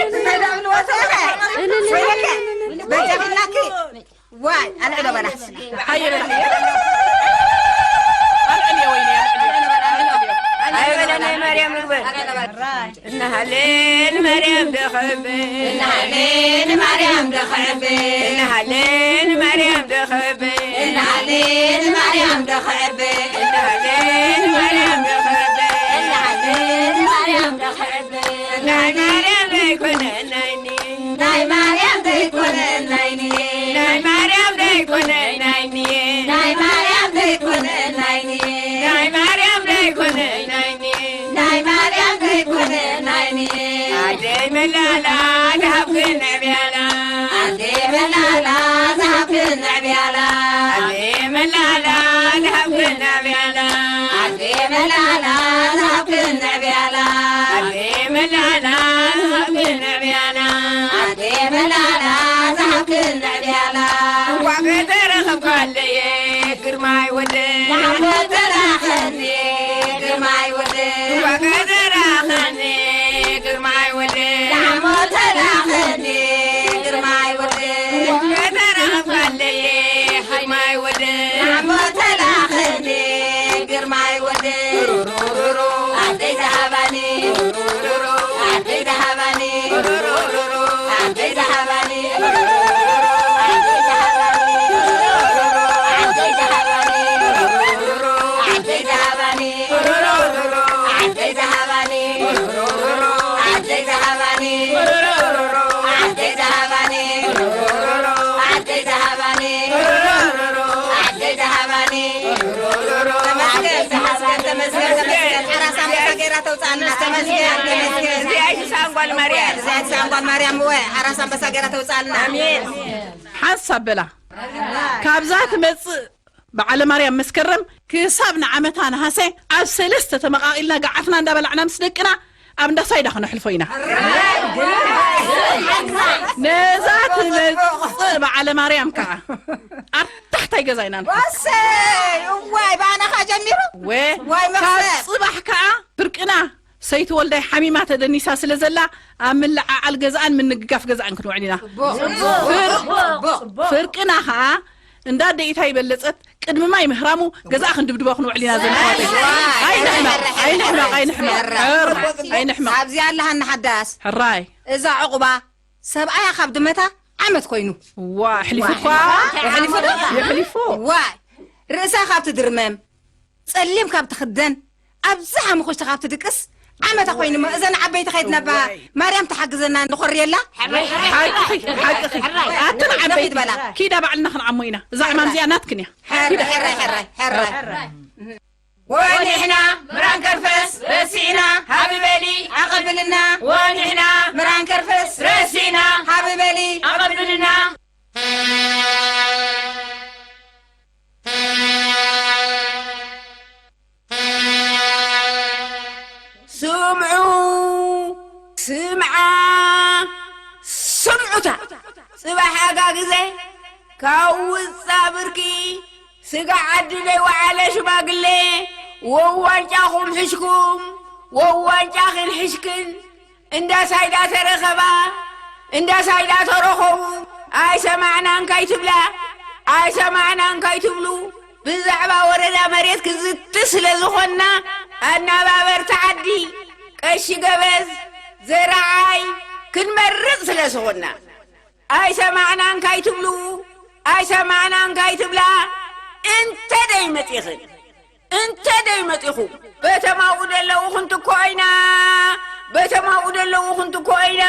እንታይ ደኣ ብልዋ ሰለኸ ወይለከ በጃኺ ብላኪ ዋይ ኣልዕሎ በላ። ሓየ በላ። ኣልዕልዮ ወይኒ ኣልዕልዮ። ኣልዕልዮ። ኣልዕልዮ በላ። ኣይበለ ናይ ማርያም ንግበር። ኣልዕልዮ በላ። እናሃሌ ንማርያም ደኸበ። እናሃሌ ንማርያም ደኸበ። እናሃሌ ንማርያም ደኸበ። እናሃሌ ንማርያም ደኸበ። እናሃሌ ንማርያም ደኸበ። እናሃሌ ንማርያም ደኸበ። ናይ ማርያም ዘይኮነ ናይኒ ናይ ማርያም ዘይኮነ ናይኒ ናይ ማርያም ዘይኮነ ናይኒ ናይ ማርያም ዘይኮነ ናይኒ ናይ ማርያም ዘይኮነ ናይኒ ናይ ማርያም ዘይኮነ ናይኒ ኣደይ መላላ ዝሃብክን ዕብያላ ኣደይ መላላ ዝሃብክን ዕብያላ ኣደይ መላላ ዝሃብክን ዕብያላ ኣደይ መላላ ዝሃብክን ዕብያላ ኣደይ መላላ ዝሃብክን ዕብያላ ኣደይ መላላ ዝሃብክን ዕብያላ እንኳዕ ከተረኸብካለየ ግርማይ ወደይ ንዓሞ ተላኸኒ ግርማይ ወደይ እንኳዕ ከተራኸኒ ግርማይ ወደይ ንዓሞ ተላኸኒ ግርማይ ወደይ እንኳዕ ከተረኸብካለየ ግርማይ ወደይ ንዓሞ ተላኸኒ ግርማይ ወደይ ኣደይ ዝሃባኒ ኣደይ ዝሃባኒ ኣደይ ዝሃባኒ ኣደይ ዝሃባኒ ኣደይ ዝሃባኒ ኣደይ ዝሃባኒ ኣደይ ዝሃባኒ ኣደይ ዝሃባኒ ኣደይ ዝሃባኒ ኣደይ ዝሃባኒ ኣደይ ዝሃባኒ ኣደይ ዝሃባኒ ተመስገን ተመስገን ተመስገን ሓራስ ኣንበሳ ገይራ ተውፅኣና ተመስገን ተመስገን እዚኣ ይስኣን ጓል ማርያም እዚኣ ይስኣን ጓል ማርያም እወ ሓራስ ኣንበሳ ገይራ ተውፅኣልና ኣሜን ሓንሳብ በላ ካብዛ ትመፅእ በዓለ ማርያም መስከረም ክሳብ ንዓመታ ነሃሰ ኣብ ሰለስተ ተመቓቒልና ገዓትና እንዳበላዕና ምስ ደቅና ኣብ እንዳ ሳይዳ ክነሕልፎ ኢና። ነዛ ትመፅእ በዓለ ማርያም ከዓ ኣብ ታሕታይ ገዛ ኢና ንኸ። ወሰይ እዋይ ብኣና ከዓ ጀሚሩ። ወ ዋይ ካብ መኽሰብ። ፅባሕ ከዓ ፍርቅና ሰይቲ ወልዳይ ሓሚማ ተደኒሳ ስለ ዘላ ኣብ ምልዓዓል ገዛኣን ምንግጋፍ ገዛኣን ክንውዕል ኢና። ፍርቅና ኸዓ እንዳ ኣደኢታ ይበለጸት ቅድሚ ማይ ምህራሙ ገዛኣ ክንድብድቦ ክንውዕል ኢና ዘንኳተይ። ኣይንሕመቕ ኣይንሕመቕ ኣይንሕመቕ ኣይንሕመቕ። ኣብዚኣ ኣለሃኒ ሓዳስ ሕራይ እዛ ዕቑባ ሰብኣያ ካብ ድመታ ዓመት ኮይኑ። ዋ ኣሕሊፉ እኳ ኣሕሊፉ ዶ የሕሊፉ። ዋይ ርእሳ ካብ ትድርመም ጸሊም ካብ ትኽደን ኣብዚ ሓሙኽሽቲ ካብ ትድቅስ ዓመታ ኮይኑሞ እዘን ዓበይቲ ከይትነባ ማርያም ትሓግዘና ንኾርየላ ሓቅኺ ሓቅኺ ኣትን ዓበይቲ በላ ኪዳ ባዕልና ክንዓሞ ኢና እዛ ዕማም እዚኣ ናትክን እያ ሕራይ ሕራይ ሕራይ ሕራይ ወኒሕና ምራን ከርፈስ ረሲእና ሃቢ በሊ ኣቐብልና ወኒሕና ምራን ከርፈስ ረሲእና ሃቢ በሊ ኣቐብልና ስምዑ ስምዓ ስምዑታ ጽባሕ ኣጋ ግዜ ካብ ውጻ ብርኪ ስጋ ዓዲ ደይወዓለ ሽማግሌ ወዋንጫኹም ሕሽኩም ወዋንጫኽን ሕሽክን እንዳ ሳይዳ ተረኸባ እንዳ ሳይዳ ተረኸቡ ኣይሰማዕናን ከይትብላ ኣይሰማዕናን ከይትብሉ ብዛዕባ ወረዳ መሬት ክዝቲ ስለ ዝኾንና ኣናባበርቲ ዓዲ ቀሺ ገበዝ ዘረዓይ ክንመርጽ ስለ ዝኾንና፣ ኣይሰማዕናን ካይትብሉ፣ ኣይሰማዕናን ካይትብላ፣ እንተ ደይመጺኽን፣ እንተ ደይመጺኹም፣ በቶም ኣብኡ ዘለዉ ክንትኮ ኢና፣ በቶም ኣብኡ ዘለዉ ክንትኮ ኢና።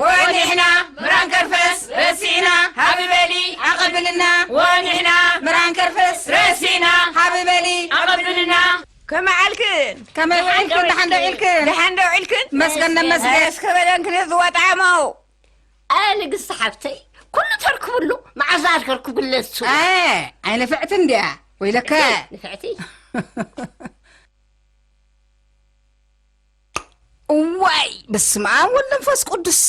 ወኒሕና ምራን ከርፈስ ረሲእና፣ ሃቢ በሊ ኣቐብልና። ወኒሕና ምራን ከርፈስ ረሲእና፣ ሃቢ በሊ ኣቐብልና። ከመይ ዓልክን? ከመይ ዓልክን? ደሓን ዶ ዒልክን? ደሓን ዶ ዒልክን? መስገን ነመስገን። እስከ በለን ክነዝዋ ጣዕመው። ኣየ ንግስቲ ሓብተይ፣ ኩሉ ተርክብሉ መዓዛ ኣድከርኩ ግለሱ። ኣየ፣ ዓይነ ፍዕቲ እንድያ፣ ወይለከ። ንፍዕቲ። እዋይ፣ በስመ ኣብ ወወልድ ወመንፈስ ቅዱስ።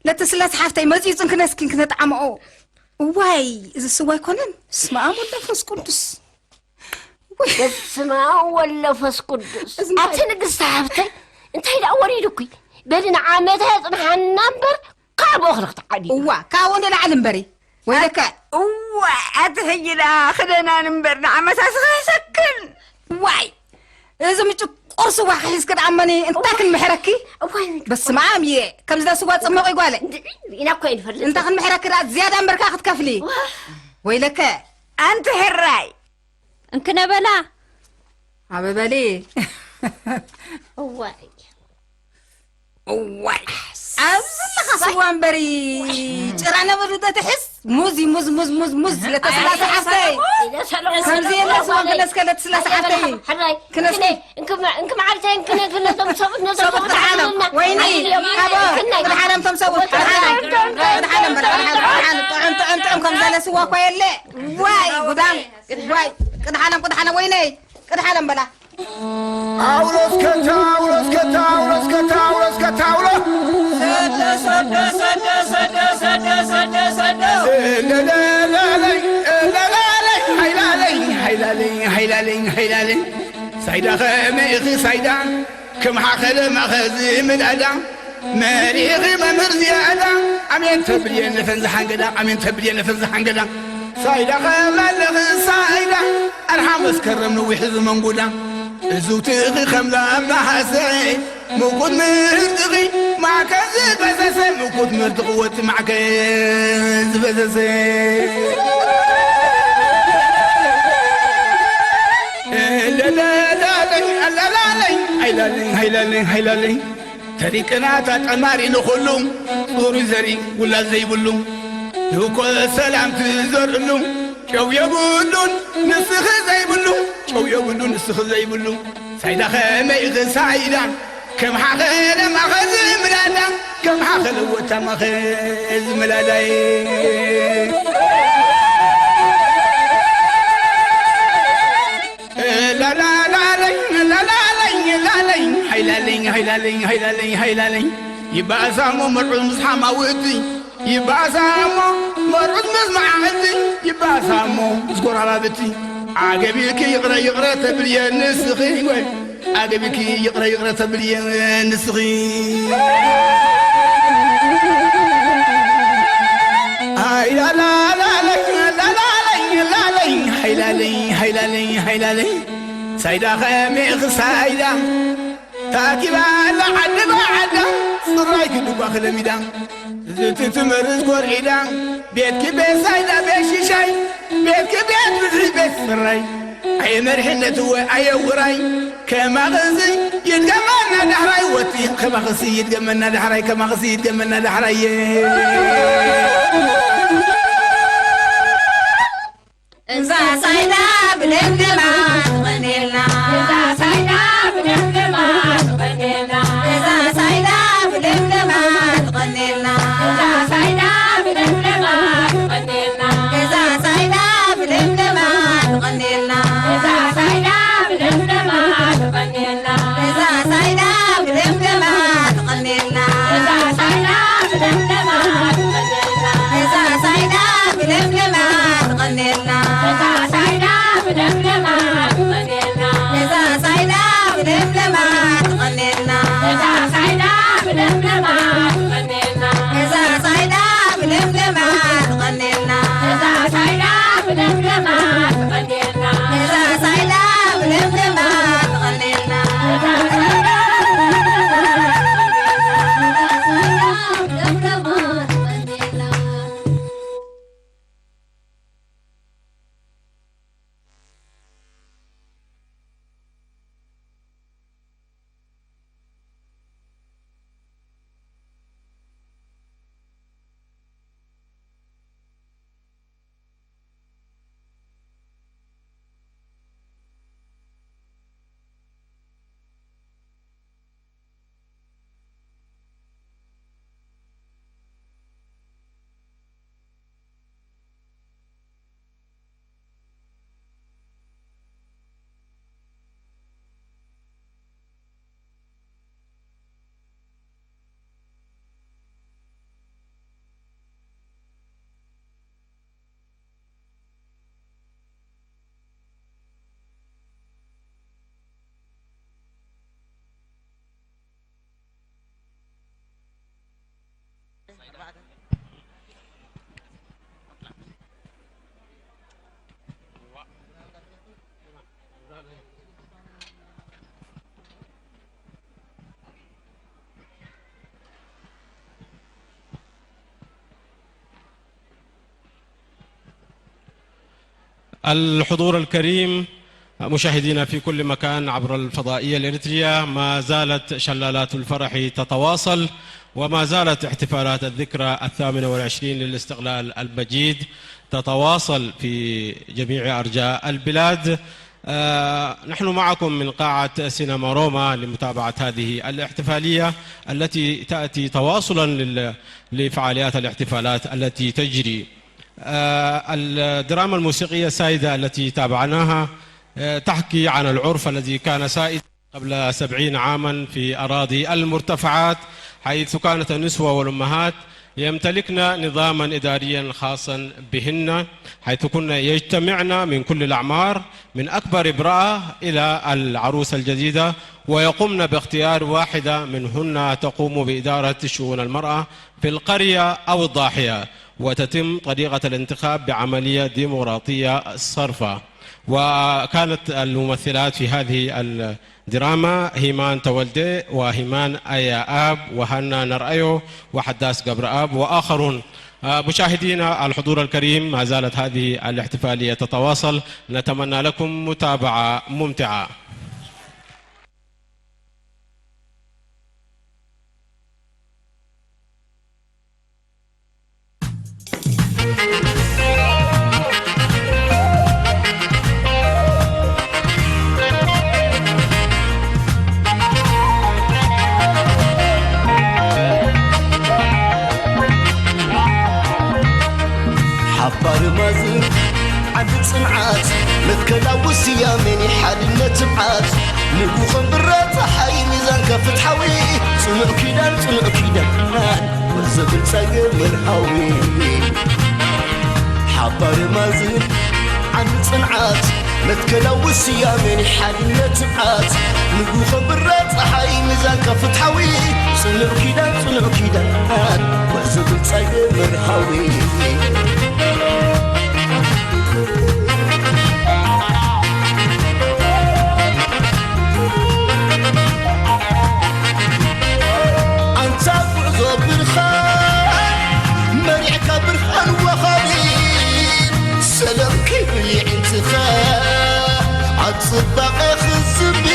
ለተስላስ ሓፍተይ መጺኡ ጽንክነስኪን ክነጣዕመኦ። እዋይ፣ እዚ ስዋ ኣይኮነን። በስመ ኣብ ወወልድ ወመንፈስ ቅዱስ። ወይ። በስመ ኣብ ወወልድ ወመንፈስ ቅዱስ። እዚ እንታይ? ኣቲ ንግስቲ ሓፍተይ፣ እንታይ ደኣ ወሪዱኪ? በሊ ንዓመታ የጽንሓና እምበር፣ ካብኡ ክንክትዓዲ። እዋ፣ ካብኡ ንላዕሊ እምበሪ። ወይለከ። እዋ፣ ኣቲ ሕጂ ደኣ ክደናን እምበር፣ ንዓመታ ስኻ ይሰክን። ዋይ፣ እዚ ምጭቁር ስዋ ሒዝኪ ደኣ እመኒ፣ እንታይ ክንምሕረኪ? እዋይ፣ በስመ ኣብ እየ፣ ከምዚ ዳ ስዋ ጽመቑ ይጓለ። እንድዒ፣ ኢና እኮ ኣይንፈልጥ። እንታይ ክንምሕረኪ ደኣ፣ ዝያዳ እምበርካ ክትከፍሊ። ዋ። ወይለከ። ኣንቲ ሕራይ። እንክነ በላ። ኣበበሊ። እዋይ። እዋይ። ኣብዚ ኣለኻ ስዋ እምበሪ። ጭራ ነበዱ ዶ ትሕዝ? ሙዝ እዩ፣ ሙዝ፣ ሙዝ፣ ሙዝ፣ ሙዝ። ለተስላሰ ሓፍተይ። ከምዚ የለ ስዋ ክነስከ ለተስላሰ ሓፍተይ። ሕራይ። ክነስኪ። እንክ መዓልተይ እንክነ ክነቶም ሰብኡት ነቶም ሰብኡት ሰብኡት ክድሓሎም። ክድሓሎም። ወይኒ። ሓይሊ እዮም። ኣቦ። ክናይ። ክድሓሎም ቶም ሰብኡት። ክድሓሎም። ክድሓሎም በላ፣ ክድሓሎም፣ ክድሓሎም። ጥዑም፣ ጥዑም፣ ጥዑም ከም ዘለ ስዋ እኳ የለ። ዋይ፣ ጉዳም። ዋይ፣ ቅድሓሎም፣ ቅድሓሎም፣ ወይነይ፣ ቅድሓሎም በላ። ኣውሎስ ከታ፣ ኣውሎስ ከታ፣ ኣውሎስ ከታ፣ ኣውሎስ ከታ፣ ኣውሎ። ሰደ፣ ሰደ፣ ሰደ፣ ሰደ፣ ሰደ፣ ሰደ፣ ሰደ። እለለለለይ፣ እለላለይ፣ ሃይላለይ፣ ሃይላለይ፣ ሃይላለይ፣ ሃይላለይ። ሳይዳ ኸመይ ኢኺ ሳይዳ? ከም ሓኸለ ማኸዚ ምላዳ። መሪኺ መምህር ዝያዳ፣ ኣሜን ተብል የለ ፈንዚ ሓንገዳ፣ ኣሜን ተብል የለ ፈንዚ ሓንገዳ። ሳይዳ ኸም ኣለኺ ሳይዳ፣ ኣርሓ መስከረም ነዊሕ እዚ መንጉዳ። እዝውትኺ ከም ላም ነሃሰ፣ ምቁት ምርትኺ ማዕከን ዝበሰሰ፣ ምቁት ምርትኺ ወቲ ማዕከን ዝበሰሰ። ለለላለይ፣ ኣለላለይ፣ ሃይላለይ፣ ሃይላለይ፣ ሃይላለይ። ተሪቅናታ ጠማሪ ንኹሉ፣ ጽሩይ ዘርኢ ውላድ ዘይብሉ። ንእኮ ሰላም ትዘርእሉ፣ ጨው የብሉን ንስኺ ዘይብሉ፣ ጨው የብሉን ንስኺ ዘይብሉ። ሳይዳ ኸመይ ኢኺ ሳይዳ፣ ከም ሓኸለ ማኸዚ ምላዳ፣ ከም ሓኸለ ወታ ማኸዚ ምላዳይ። ላላላለይ፣ ላላለይ፣ ላለይ፣ ሃይላለይ፣ ሃይላለይ፣ ሃይላለይ፣ ሃይላለይ። ይባእሳሞ መርዑዝ ምስ ሓማውቲ፣ ይባእሳሞ መርዑዝ ምስ መዓልቲ፣ ይባእሳሞ ምስ ጎረባብቲ። ዓገቢኪ ይቕረ፣ ይቕረ ተብልየ ንስኺ ወይ፣ ዓገቢኪ ይቕረ፣ ይቕረ ተብልየ ንስኺ። ሃይላላላለይ፣ ላላለይ፣ ላለይ፣ ሃይላለይ፣ ሃይላለይ፣ ሃይላለይ። ሳይዳ ኸመይ ኢኺ ሳይዳ? ታኪባ ኣላ ዓዲ ብዓዳ፣ ጽራይ ክድጓ ክለሚዳ። ዝቲ ትምህርት ጎርዒዳ፣ ቤትኪ ቤት ሳይዳ ቤት ሽሻይ፣ ቤትኪ ቤት ምድሪ ቤት ጽራይ። ኣየ መርሕነት ወይ ኣየ ውራይ፣ ከማኽሲ ይድገመና ዳሕራይ ወቲ፣ ከማኽሲ ይድገመና ዳሕራይ፣ ከማኽሲ ይድገመና ዳሕራይ። እዛ ሳይዳ ብለምለማ ትቐንየልና። እዛ ሳይዳ ብለምለማ ትቐንየልና። እዛ ሳይዳ ብለምለማ ትቐንየልና። እዛ ሳይዳ ብለምለማ ትቐንየልና። እዛ ሳይዳ ብለምለማ ትቐንየልና። እዛ ሳይዳ ብለምለማ ትቐንየልና። እዛ ሳይዳ ብለምለማ ትቐንየልና። እዛ ሳይዳ ብለምለማ ትቐንየልና። እዛ ሳይዳ ብለምለማ ትቐንየልና። እዛ ሳይዳ ብለምለማ ትቐንየልና። እዛ ሳይዳ الحضور الكريم، مشاهدينا في كل مكان عبر الفضائية الإريترية، ما زالت شلالات الفرح تتواصل، وما زالت احتفالات الذكرى الثامنة والعشرين للاستقلال المجيد تتواصل في جميع أرجاء البلاد. آه، نحن معكم من قاعة سينما روما لمتابعة هذه الاحتفالية التي تأتي تواصلا لل-، لفعاليات الاحتفالات التي تجري. آه، الدراما الموسيقية السائدة التي تابعناها، آه، تحكي عن العرف الذي كان سائد قبل سبعين عاما في أراضي المرتفعات، حيث كانت النسوة والأمهات يمتلكن نظاما إداريا خاصا بهن، حيث كن يجتمعن من كل الأعمار، من أكبر امرأة إلى العروس الجديدة، ويقمن باختيار واحدة منهن تقوم بإدارة شؤون المرأة في القرية أو الضاحية، وتتم طريقة الانتخاب بعملية ديمقراطية صرفة. وكانت الممثلات في هذه الدراما هيمان تولدي وهيمان آيا آب وهانا نرأيو وحداس قبر آب وآخرون. آه، مشاهدينا الحضور الكريم، ما زالت هذه الاحتفالية تتواصل، نتمنى لكم متابعة ممتعة. ሓባር ማዝን ዓንዲ ጽንዓት፣ መትከላዊ ስያሜ ናይ ሓድነት ትብዓት፣ ንጉኸም ብራ ጸሓይ ሚዛንካ ፍትሓዊ፣ ጽኑዕ ኪዳን፣ ጽኑዕ ኪዳን፣ ወዘብል ጸገም መርሃዊ። ሓባር ማዝን ዓንዲ ጽንዓት፣ መትከላዊ ስያሜ ናይ ሓድነት ትብዓት፣ ንጉኸም ብራ ጸሓይ ሚዛንካ ፍትሓዊ፣ ጽኑዕ ኪዳን፣ ጽኑዕ ኪዳን፣ ወዘብል ጸገም መርሃዊ። ኣንታ ጉዕዞ ብርሃን መሪሕካ ብርሃን ወሃቢ፣ ሰላም ከይብል የዒንትኻ ኣብ ጽባቐ ክዝንቢ፣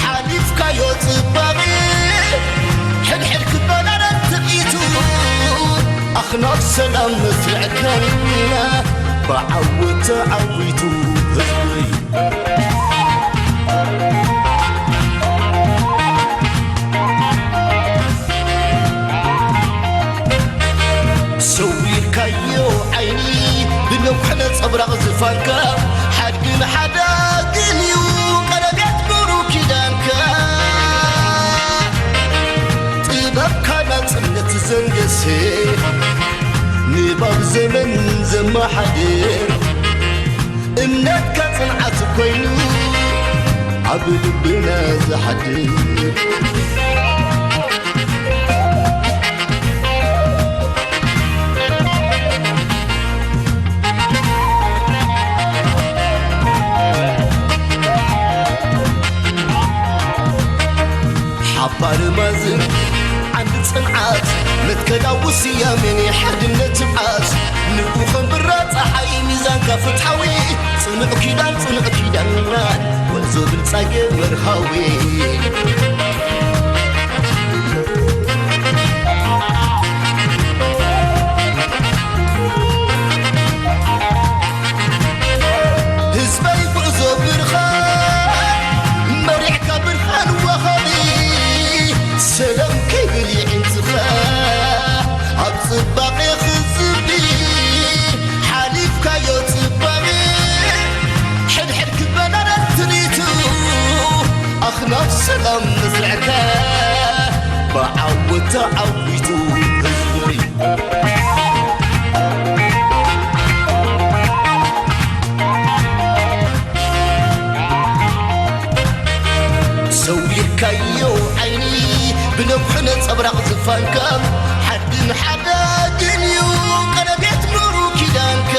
ሓሊፍካዮ ጽባቐ ሕድሕድ ክበላለት ትርኢቱ፣ ኣኽናፍ ሰላም መስርዕካና ብዓወት ተዓዊቱ ህዝበይ። ሰዊርካዮ ዓይኒ ብነዊሕ ነጸብራቕ ዝፋንካ፣ ሓድግን ሓዳግን እዩ ቀለቤት ብሩህ ኪዳንካ። ጥበብካ ናጽነት ዘንገሰ፣ ንባብ ዘመን ዘመሓድር፣ እምነትካ ጽንዓት ኮይኑ ኣብ ልብና ዝሓድር። ሓባር ማዝን ዓንዲ ጽንዓት፣ መትከላዊ ስያሜ ናይ ሓድነት ትብዓት፣ ንጉኸም ብራ ጸሓይ ሚዛንካ ፍትሓዊ፣ ጽኑዕ ኪዳን፣ ጽኑዕ ኪዳን፣ ወንዞ ብልጻጌ መርሃዊ። ህዝበይ ጉዕዞ ብርሃን መሪሕካ ብርሃን ወሃቢ፣ ሰላም ከይብል የዒንትኻ ኣብ ጽባቐ ክዝቢ፣ ሓሊፍካዮ ጽባቐ ሕድሕድ ክበላለት ትርኢቱ፣ ኣኽናፍ ሰላም መስርዕካ ብዓወት ተዓዊቱ ህዝበይ። ሰዊርካዮ ዓይኒ ብነዊሕ ነጸብራቕ ዝፋንካ፣ ሓድን ሓዳግን እዩ ቀለቤት ብሩህ ኪዳንካ።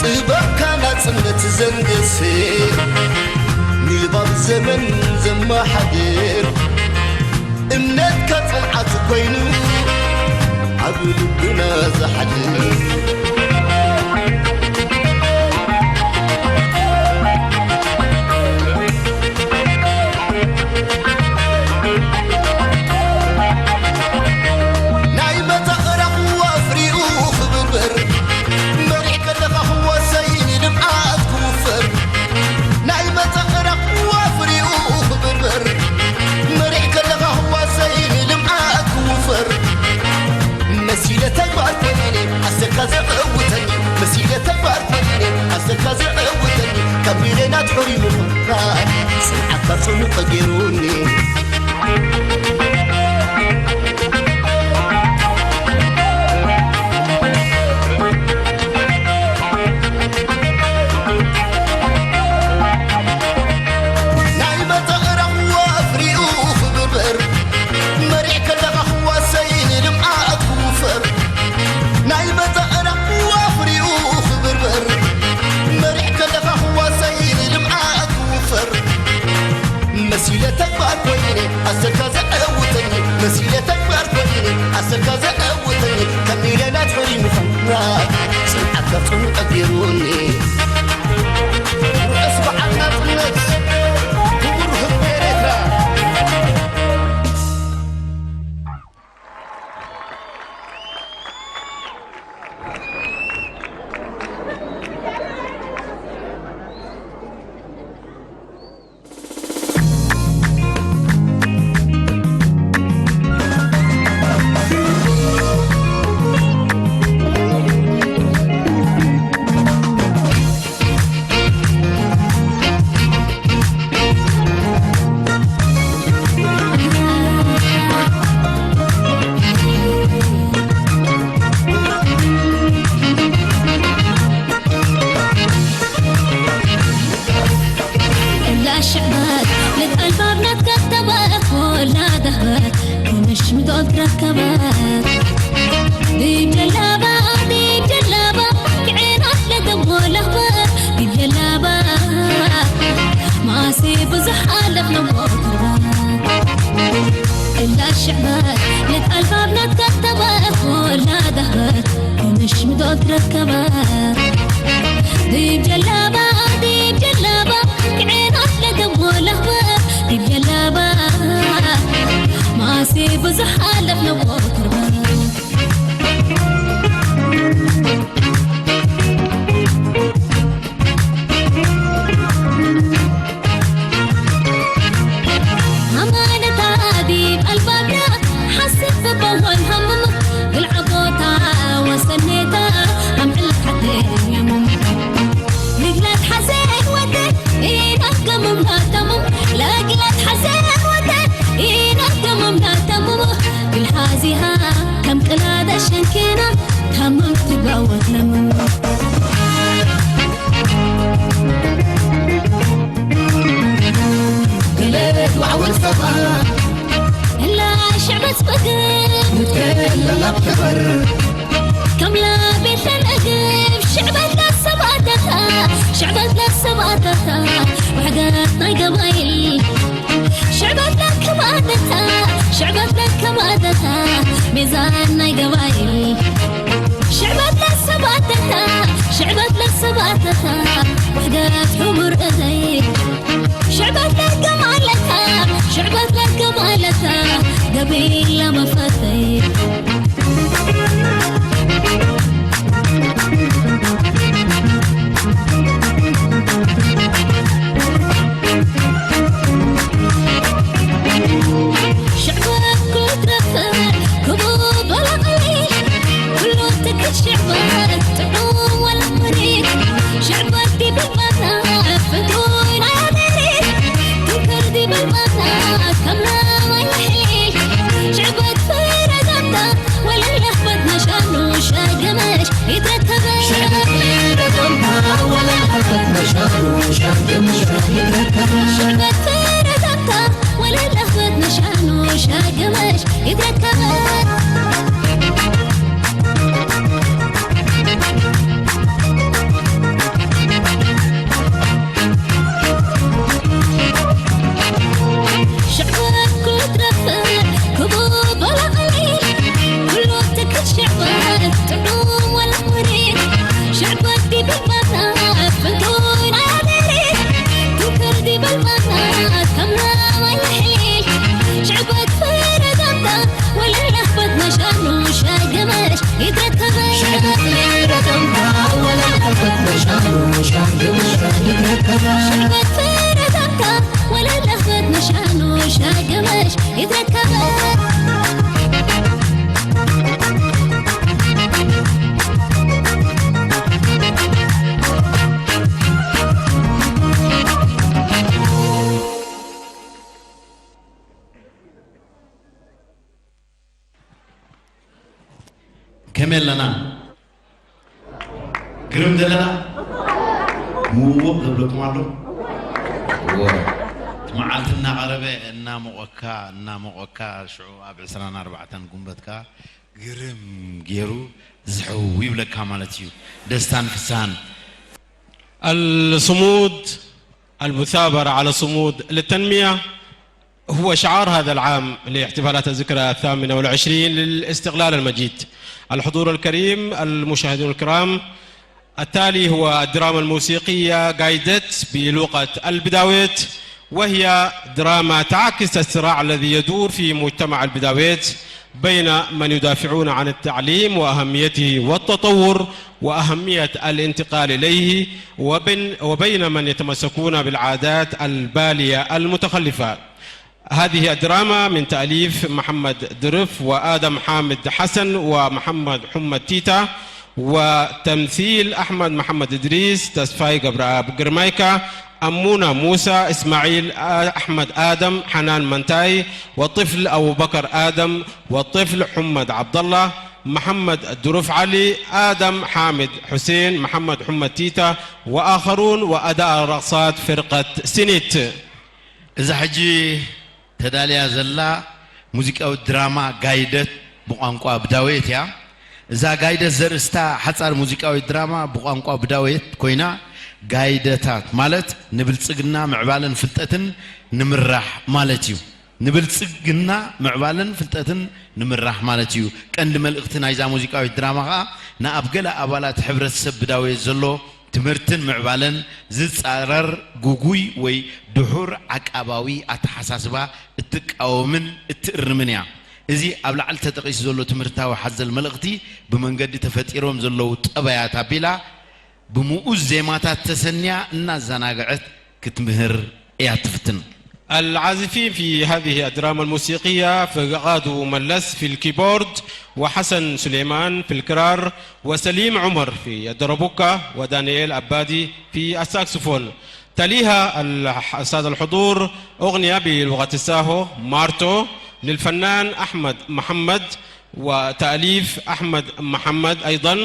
ጥበብካ ናጽነት ዘንገሰ፣ ንባብ ዘመን ዘመሓድር፣ እምነትካ ጽንዓት ኮይኑ ኣብ ልብና ዝሓድር። ኣትሑሪሙኻ ጽንዓትካ ጽኑዕ ገይሩኒ። ናይ መጠቕራ ወፍሪኡ ክብርበር፣ መሪሕ ከለኻ ክዋሰይ ንልምዓት ክውፈር። ናይ መጠቕራ ወፍሪኡ ክብርበር፣ መሪሕ ከለኻ ክዋሰይ ንልምዓት ክውፈር። መሲለ ተግባር ኮይነ ኣሰልካ ዘዕውተኒ፣ መሲለ ተግባር ኮይነ ኣሰልካ ዘዕውተኒ፣ ከም ሚልዮናት ሕሩይ ምዃንና ጽንዓትካ ጽኑዕ ኣቢሩኒ። ርሑስ በዓል ናጽነት ክቡር ህዝቢ ኤርትራ። እላ ሽዕበት ልትኣልባብ ናትካ ተባእኮ እላ ደህበት ክምሽ ምድኦ ትረከበት። ዲብ ጀላባ፣ ዲብ ጀላባ፣ ክዕናት ለገቦ ለኽበት። ዲብ ጀላባ፣ ማእሲ ብዙሕ ኣለፍ ነቦ ክርበት። እላ ሽዕበት ልትኣልባብ ናትካ ተባእኮ እላ ደህበት ክምሽ ምድኦ ትረከበት። ዲብ ጀላባ፣ ዲብ ጀላባ፣ ክዕናት ለገቦ ለኽበት። ዲብ ጀላባ፣ ማእሲ ብዙሕ ኣለፍ ነቦ ክርበት። ሃማነታ ዲብ ኣልባብና ሓስብ ብበወል ሃምም ግልዓ ቦታ ወሰኔታ ኣምዕል ሓቴ የሙም። ለግላት ሓዘን ወደ ኢና ገሙም ናተሙም። ለግላት ሓዘን ወደ ኢና ገሙም ናተሙም። ግልሓዚሃ ከም ቅላደ ሸንኬና ታምም ትጋወት ለሙም። ገለ ዋዕወል ሰባ እላ ሽዕበት ምግብ ንትከለላ ብሕበር ከም ላቤት ለነግብ ሽዕበት ለሰባተታ ሽዕበት ለሰባተታ ውሕደት ናይ ገባይል ሽዕበት ለከባተታ ሽዕበት ለከባተታ ሚዛን ናይ ገባይል ሽዕበት ለሰባተታ ሽዕበት ለሰባተታ ውሕደት ሕቡር እዘይ ሽዕበት ለከም ኣለታ ሽዕበት ለከም ኣለታ ገቢላ መፈተይ ሽዕበት ክትረፍዕ ክቡብ በላቕሊ ኩሉ ትክል ሽዕበት ጥዑም ወላ መሪር ሽዕበት ዲብል ባታ ፍንቱይ ናይ ኣሜሪክ ትንክር ዲብል ባታ ከም ናማይ ንሒል ሽዕበት ፍረዛታ ወለል ለኽበት መሻኑ ሸገመሽ ይትረከበ ሽዕበት ፍረዛታ ወለል ለኽበት መሻኑ ሸገመሽ ይትረከበ ሽዕበት ፍረዛታ ወለል ለኽበት መሻኑ ሸገመሽ ይትረከበ ሽዕበት ክትረፍዕ ክቡብ ወላ ቀሊል ኩሉ ትክል ሽዕበት ጥዑም ወላ መሪር ሽዕበት ዲብል ባታ ፍንቱይ ናይ ኣሜሪ ትንክር ዲብል ባታ ከም ናማይ ንሒል ሽዕበት ፍረዛታ ወለላ ከመይ ኣለና? ግርም ዘለና? ምውቕ ዘብለኩም ኣሎ? እወ። እቲ መዓልቲ እናቐረበ እናሞቐካ፣ እናሞቐካ፣ ሽዑ ኣብ ዕስራን ኣርባዕተን ጉንበትካ ግርም ገይሩ ዝሕው ይብለካ ማለት እዩ። ደስታን ፍስሃን። الصمود، المثابرة على الصمود للتنمية، هو شعار هذا العام لاحتفالات الذكرى الثامنة والعشرين للاستقلال المجيد. الحضور الكريم، المشاهدون الكرام، التالي هو الدراما الموسيقية غايدت بلغة البداويت، وهي دراما تعكس الصراع الذي يدور في مجتمع البداويت بين من يدافعون عن التعليم وأهميته والتطور وأهمية الانتقال إليه، وبين، وبين من يتمسكون بالعادات البالية المتخلفة. هذه الدراما من تأليف محمد درف وآدم حامد حسن ومحمد حمد تيتا، وتمثيل أحمد محمد إدريس، تسفاي جبراب جرمايكا، أمونة موسى، إسماعيل أحمد آدم، حنان منتاي، والطفل أبو بكر آدم، والطفل حمد عبد الله، محمد درف علي، آدم حامد حسين، محمد حمد تيتا، وآخرون، وأداء رقصات فرقة سينيت. እዛ ሕጂ ተዳልያ ዘላ ሙዚቃዊት ድራማ ጋይደት ብቋንቋ ብዳዌት እያ። እዛ ጋይደት ዘርእስታ ሓጻር ሙዚቃዊት ድራማ ብቋንቋ ብዳዌት ኮይና፣ ጋይደታት ማለት ንብልጽግና ምዕባለን ፍልጠትን ንምራሕ ማለት እዩ። ንብልጽግና ምዕባለን ፍልጠትን ንምራሕ ማለት እዩ። ቀንዲ መልእኽቲ ናይዛ ሙዚቃዊት ድራማ ኸኣ ንኣብ ገለ ኣባላት ሕብረተሰብ ብዳዌት ዘሎ ትምህርትን ምዕባለን ዝጻረር ግጉይ ወይ ድሑር ዓቃባዊ ኣተሓሳስባ እትቃወምን እትእርምን እያ። እዚ ኣብ ላዕሊ ተጠቒሱ ዘሎ ትምህርታዊ ሓዘል መልእኽቲ ብመንገዲ ተፈጢሮም ዘለዉ ጠባያት ኣቢላ ብምኡዝ ዜማታት ተሰንያ እናዘናግዐት ክትምህር እያ ትፍትን። العازفين في هذه الدراما الموسيقية فؤاد ملس في الكيبورد، وحسن سليمان في الكرار، وسليم عمر في الدربوكة، ودانيال أبادي في الساكسفون. تليها ال-، السادة الحضور، أغنية بلغة الساهو، مارتو، للفنان أحمد محمد، وتأليف أحمد محمد أيضًا،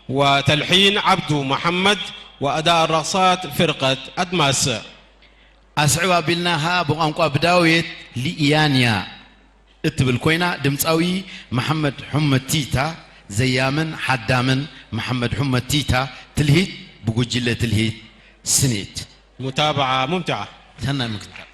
وتلحين عبدو محمد، وأداء الرقصات فرقة أدماس. ኣስዕብ ኣቢልና ኸኣ ብቋንቋ ብዳውየት ሊእያንያ እትብል ኮይና፣ ድምጻዊ መሓመድ ሑመቲታ፣ ዘያምን ሓዳምን መሓመድ ሑመቲታ፣ ትልሂት ብጉጅለ ትልሂት ስኒት። متابعة ممتعة. ሰናይ ምክትታል።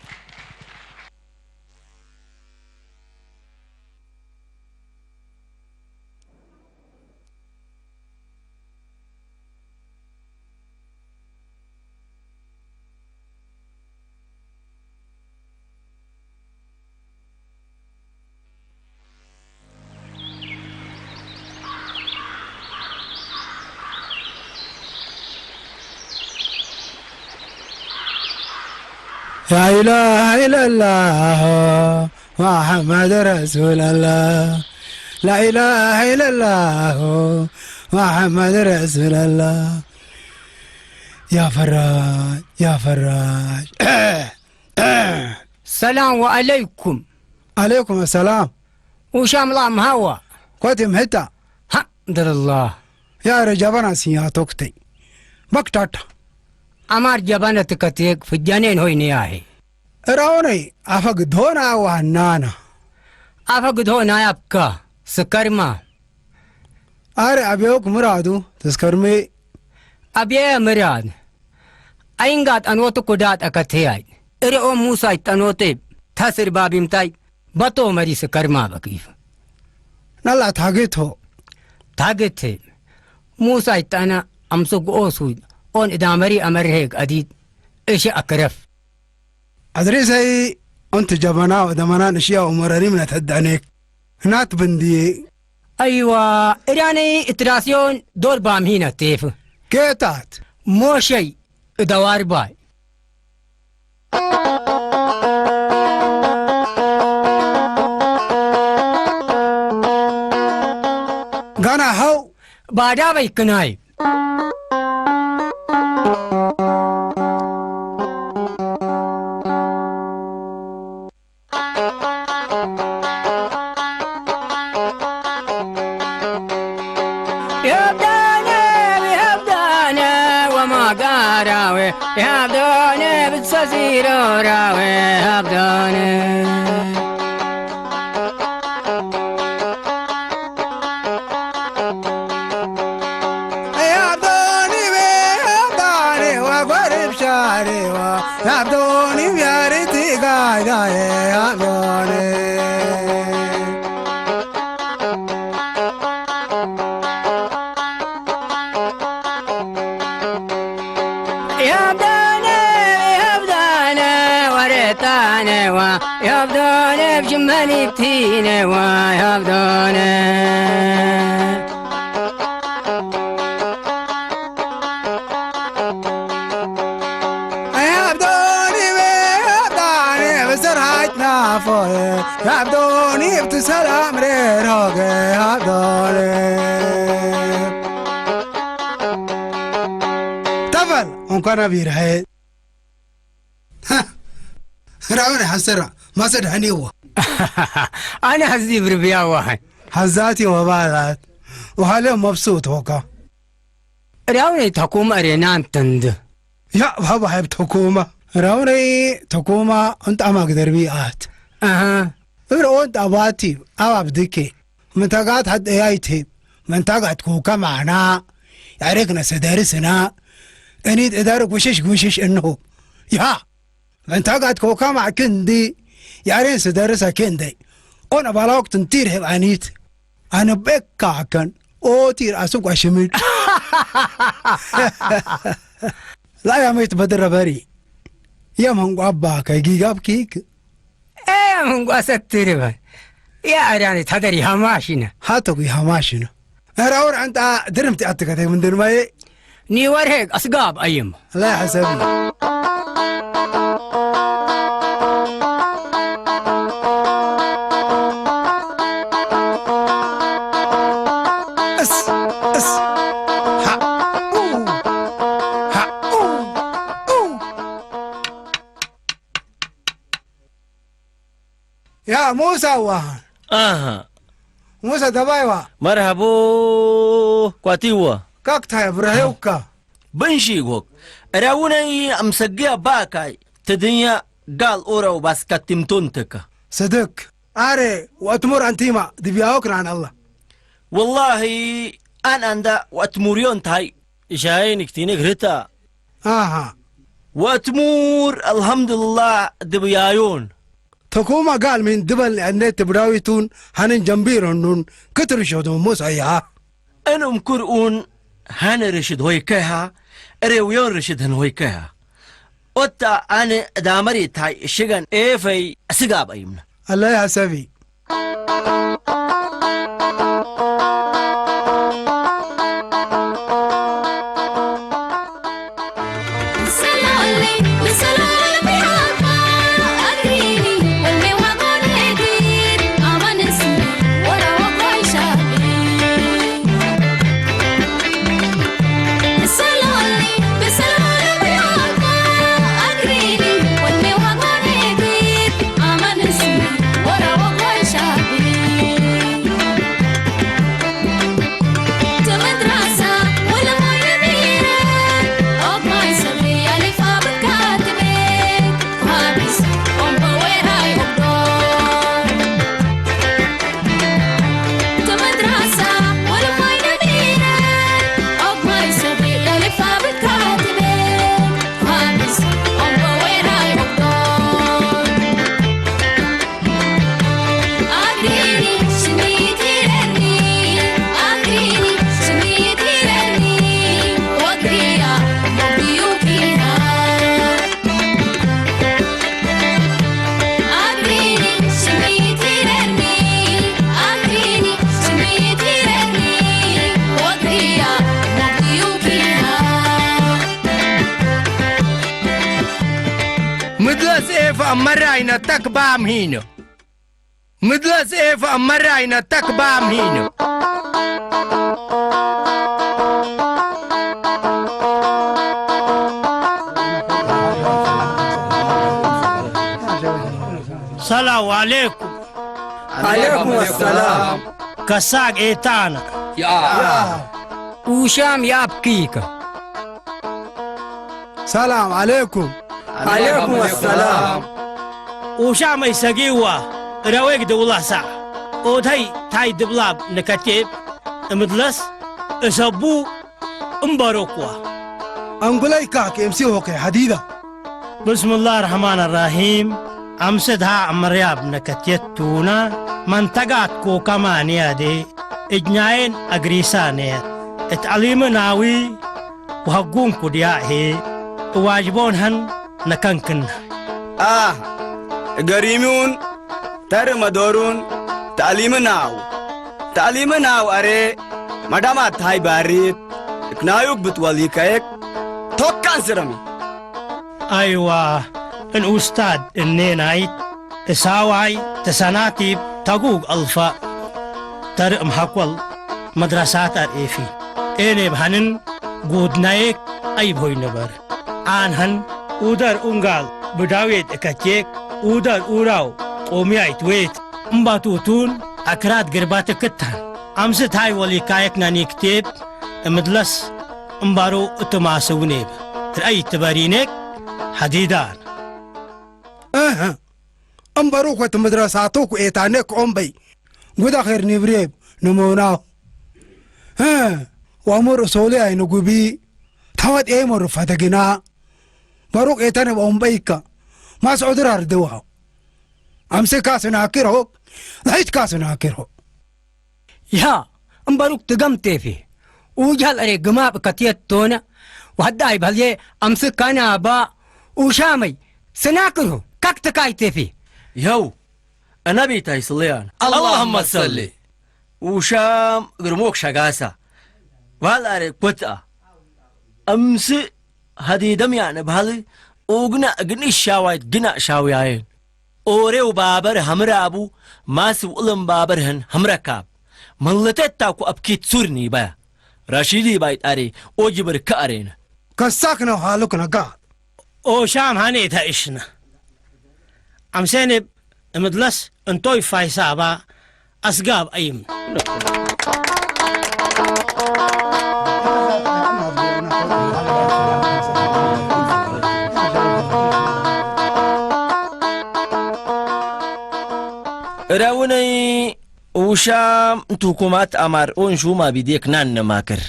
لا إله إلا الله محمد رسول الله. لا إله إلا الله محمد رسول الله. يا فراج، يا فراج. ሰላም ወዐለይኩም። عليكم السلام. ውሻም ላም ሃዋ። ኮትም ህታ። ሃ፣ ደረላ። يا رجبنا سياتوكتي. بكتاتا. ኣማር ጀባነ ትከትየግ ፍጃኔን ሆይ ንያሄ። እራውነይ ኣፈ ግድሆና ዋናና። ኣፈ ግድሆ ናያብካ ስከርማ። ኣረ ኣብዮክ ምራዱ ተስከርሜ። ኣብየ ምራድ። ኣይንጋ ጠኖት ኩዳ ጠከትያይ። እርኦ ሙሳይ ጠኖቴ ተስር ባቢምታይ በቶ መሪ ስከርማ በኪፍ። ናላ ታጌቶ። ታጌቴ። ሙሳይ ጠና ኣምስግኦ ሱድ ኦን እዳመሪ ኣመርሄግ ኣዲድ እሺ ኣክረፍ። ኣድሪሰይ ኦንቲ ጀበና ወደመናን እሽያ ኡመረሪም ነተዳኔክ ናት ብንዲ። ኣይዋ እዳነይ እትዳስዮን ዶር ባምሂነ ቴፍ ኬታት ሞሸይ እደዋርባይ። ጋና ሀው ባዳ በይክናይ። ራዌ ያብዶነ ብትሰሲሮ ራዌ ያብዶነ ያብዶኒ ቤ ያብዳኔ ዋጓርብ ሻሬዋ ያብዶኒ ቢያሪቲ ጋይዳዬ ያብዶነ ያብዳነ ያብዳነ ወሬታነዋ ያብዳነ ብሽመኒቲነዋ ያብዳነ ያብዳኒ ያብዳኒ ብስርሃጅ ናፎ ያብዳኒ ብትሰላም ሬሮገ ያብዳኒ تفل እንኳን ኣብ ይርሐ ራውን ሓሰራ ማሰድ ሐኒዋ ኣነ ሐዚ ብርብያዋ ሓዛቲ ወባላት وحاليا مبسوط ሆካ ራውነይ ተኩም ኣሬናን ተንድ ያ ባባ ሀብ ተኩማ ራውነይ ተኩማ እንጣማ ግደርቢ ኣት ኣሃ እብረ ወንጣ ባቲ ኣባብ ድኬ ምንታጋት ሐደያይቴ ምንታጋት ኩከ ማዕና ያሬክነ ስደርስና እኒት እዳርክ ውሽሽ ውሽሽ እንሁ ያ ምንታጋት ኩከ ማዕ ክንዲ ያሬን ስደርሰ ክንደይ ኦነ ባላወቅ ትንቲር ህብ ኣኒት ኣነ በካ ከን ኦቲር ኣስንቋ ሽምድ ላያመይት በድረ በሪ የም ህንቋባ ከጊጋብ ኪክ ኤም ህንቋ ሰትርበ ያ ኣዳነት ሀደር ይሃማሽነ ሀተጉ ይሃማሽነ ራውር ኣንጣ ድርምቲ ኣትከተይ ምንድን ማየ ኒወርሄግ ኣስጋብ ኣይም ላ ሐሰቢ እስ እስ ሃ ኡ ሃ ኡ ኡ ያ ሙሳ ዋ ኣሃ ሙሳ ደባይዋ መርሃቦ ኳቲዋ ካክታይ ብረሄውካ ብንሺ ጎክ ራውነይ ኣምሰግያ ባካይ ትድኛ ጋል ኦረው ባስካቲምቶንተካ ስድክ ኣረ ወእትሙር ኣንቲማ ድብያወክ ናን ኣላ ወላሂ ኣን ኣንዳ ወእትሙርዮን ታይ ሻይ ንክቲኒ ግርታ ኣሃ ወእትሙር ኣልሃምዱልላህ ድብያዮን ተኮማ ጋል ምን ድበል ዕነት ብዳዊቱን ሃንን ጀንቢሮኑን ክትርሾዶ ሞሳያ እንም ኩርኡን ሃነ ርሽድ ሆይከሃ እሬውዮን ርሽድ ህን ሆይከሃ ኦታ ኣነ ዳመሪ ታይ ሽገን ኤፈይ ስጋብ ኣይምና ኣላይ ሐሰቢ ምድለስ ኤፍ ኣብ መራይነተክ ባምሂኖ ምድለስ ኤፍ ኣብ መራይነተክ ባምሂኖ ሰላም ዓሌኩም ዓሌኩም ኣሰላም ከሳግ ኤታና ያ ኡሻም ያብኪከ ሰላም ዓለይኩም። ዓለይኩም ሰላም። ኡሻመይ ሰጊዋ፣ እረዌግ ድውላ ሳዕ። ኦተይ ታይ ድብላብ ንከቴብ፣ እምድለስ፣ እሰቡ፣ እምበሮኳ። ኣንጉለይካ ክኤምሲ ሆከ ሓዲዳ። ብስምላህ ራሕማን ራሒም። ኣምስት ሃዕ መርያብ ነከቴት ቱና፣ መንተጋት ኮከማ ንያዴ፣ እጅኛዬን ኣግሪሳ ነየት። እት ኣሊም ናዊ፣ ወሀጉን ኩድያሄ፣ እዋጅቦን ሀን ነከንክና። ኣህ፣ ገሪሙን፣ ተር መዶሩን፣ ተዕሊምናው። ተዕሊምናው ኣሬ፣ መዳማት ሃይ ባሪት፣ እክናዩክ ብትወሊከየክ፣ ቶካን ስረሚ። ኣይዋ፣ እን ኡስታድ እኔናይት፣ እሳዋይ ተሰናቲብ ተጉግ ኣልፋ ተርእም ሃኮል መድረሳት ኣርኤፊ ኤኔብ ሃንን ጉድናዬክ ኣይብ ሆይ ነበር። ኣንሃን ኡደር ኡንጋል ብዳዌት እከቼክ ኡደር ኡራው ጦምያይት ዌት እምባቱቱን ኣክራት ግርባት እክታን ኣምስት ሃይ ወሊካየክ ናኒክቴብ እምድለስ እምባሩ እትማስውኔብ ርአይ ትበሪኔክ ሓዲዳን። እህ፣ እምበሩ ኮት ምድረሳቱ ኩኤታኔክ ኦምበይ ጉዳ ኼር ንብሬብ ንመውናው። እ፣ ዋሙር እሶሊ ኣይንጉቢ፣ ታወት ኤሞር ፈተግና፣ በሩቅ ኤተነ በኦምበይካ፣ ማስዑድር ኣርድዋው። ኣምስካ ስናክር ሆክ፣ ለሒትካ ስናክር ሆክ። ይሃ፣ እምበሩክ ትገም ቴፌ፣ ኡጃል ኣሬ ግማብ ከትየት ቶነ፣ ዋዳ ኣይባልየ፣ ኣምስካና ባ፣ ኡሻመይ፣ ስናክር ሆ፣ ካክትካይ ቴፌ። ይኸው፣ ኣናቢታይ ስልያን። ኣላሁመ ሰሊ። ውሻም ግርሞክ ሸጋሳ። ዋል ኣሬ ኮትኣ። እምስእ ሃዲደም ያነ ባህል ኡግና እግኒ ሻዋይት ግና ሻውያየን። ኦሬው ባበር ሀምራቡ ማስ ውእለም ባበር ህን ሀምረካብ። መለተታ ኩ ኣብኪት ሱርኒ ባያ። ራሺዲ ባይጣሪ ኦጅብር ከኣሬነ። ከሳክ ነው ሃሉክ ነጋ። ኦሻም ሃኔታ እሽነ። ኣምሴኔብ እምድለስ እንቶይ ፋይሳባ ኣስጋብ ኣይም። እራውነይ ውሻም እንቱኩማት ኣማር ኦንሹማ ቢዴክ ናን ነማክር።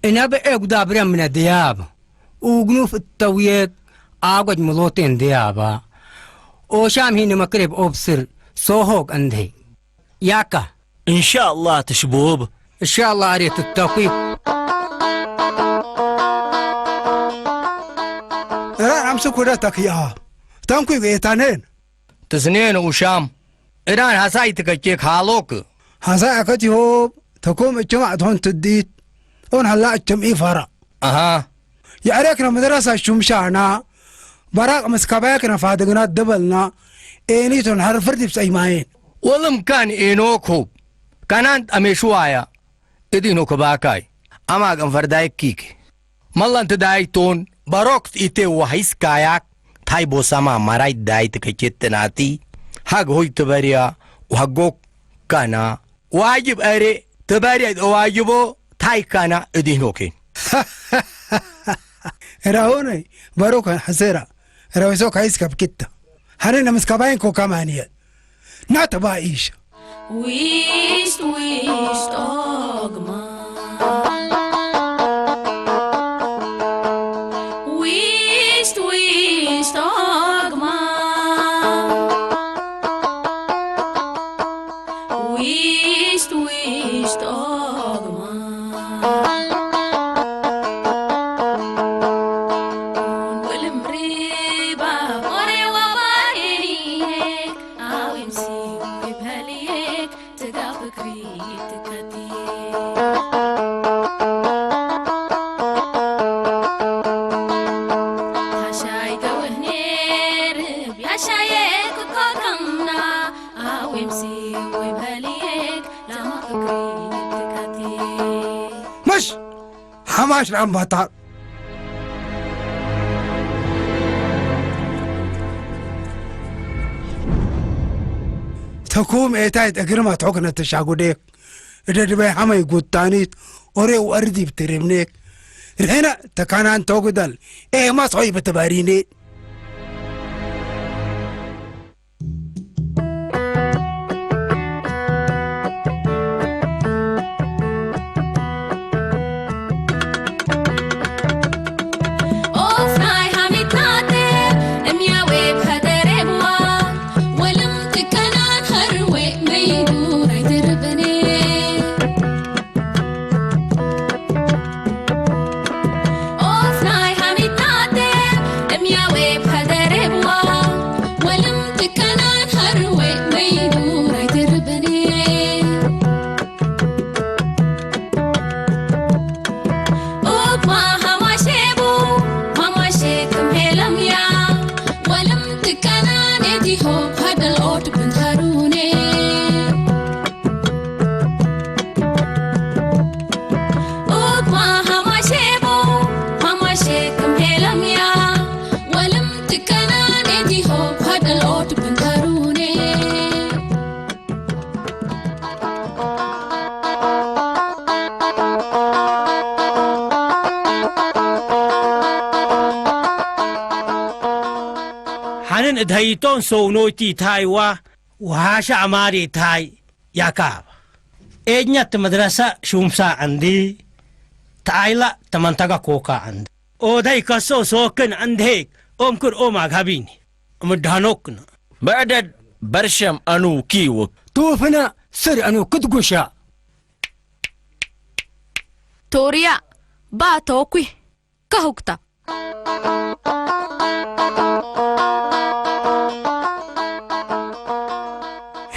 እነብዔ ጉዳብረ ምነ ድያብ፣ ኡግኑፍ እተውየት ኣጎጅ ምሎቴን ድያባ። ኦሻም ሂ ንመክሬብ ኦብስር ሶሆግ እንዴ። ያካ። እንሻአላህ ትሽቦብ። እንሻአላህ ኣሬ ትተኩ። እራን ኣምስ ኩዳ ተክያ። ተንኩ ኤታኔን። ትስኔን ኡሻም። እዳን ሐሳይ ትከቼክ ሃሎክ። ሐሳይ ኣከት ይሆብ ተኮም እቸም ኣትሆን ትዲት። ኦን ሀላ እቸም ኢፈራ። ኣሃ። የዕሬክነ መድረሳ ሹምሻና። በራቅ ምስ ከባየክነ ፋድግና ደበልና። ኤኒቶን ሀር ፍርድ ብጸይማየን። ወልም ካን ኤኖክ ሆብ። ካናንት ኣሜሽዋያ። እዲኖ ከባካይ። ኣማግ ኣንፈርዳይክ ኪክ። መላን ትዳይቶን በሮክት ኢቴ ዋሂስ ካያክ ታይ ቦሳማ ማራይ ዳይት ከቼት ናቲ ሃግ ሆይ ትበሪያ ወሃጎክ ካና ዋጅብ ኣሬ ትበሪያ ዋጅቦ ታይ ካና እዲኖኬን። ራሆነ በሮክ ሐሴራ ራዊሶ ካይስ ከብኪታ ሐነ ነምስ ከባይን ኮካ ማንየ ናተባ ኢሽ Wist, wist, ogma. Wist, wist, ogma. Wist, wist, ogma. Wilmriba, ore wa Awimsi, wibhaliek, tegak bekri, tegati. Hashai gawehner, biashaye kukotangna. Awimsi, wibhaliek, lama bekri, tegati. مش حماش الأنبطال. ተኩም ኤታይት እግርማ ትሑክ ነተሻጉዴክ እደ ድባይ ሓመይ ጉታኒት ኦሬ ወርዲ ብትርምኔክ ርህነ ተካናን ተጉደል ኤማስ ሆይ ብትበሪኒ። ኦፍ ናይ ሃሚት ናተ እምያ ዌብ ሃደሬ ብዋ ወልም ትከናን ኸርዌ መይዱ ናይ ድርብኔ። ኦፍ ናይ ሃሚት ናተ እምያ ዌብ ሃደሬ ብዋ ወልም ትከናን ኸርዌ መይዱ ናይ ድርብኔ። ኡባ ሃማሼቡ ሃማሼ ክም ሄለምያ ወልም ትከናን ኤቲሆ ሃደል ኦድ ብንታሩኔ። ኡባ ሃማሼቡ ሃማሼ ክም ሄለምያ ወልም ትከናን ኤቲሆ ሃደል ኦድ ብንታሩኔ። ሓንን እድሀይቶን ሰውኖይቲ ታይዋ ወሃሻ ኣማሪ ታይ ያካብ ኤጅኛት መድረሳ ሹምሳ እንዲ ተኣይላ ተመንተጋ ኮካ እንዲ ኦዳይ ከሶ ሶክን እንድሄክ ኦምክር ኦማግ ሃቢኒ ምድሃኖክን በዕደድ በርሸም ኣኑ ኪውክ ቱፍነ ስር ኣኑ ክትጉሻ ቶርያ ባቶኩ ከሁክታ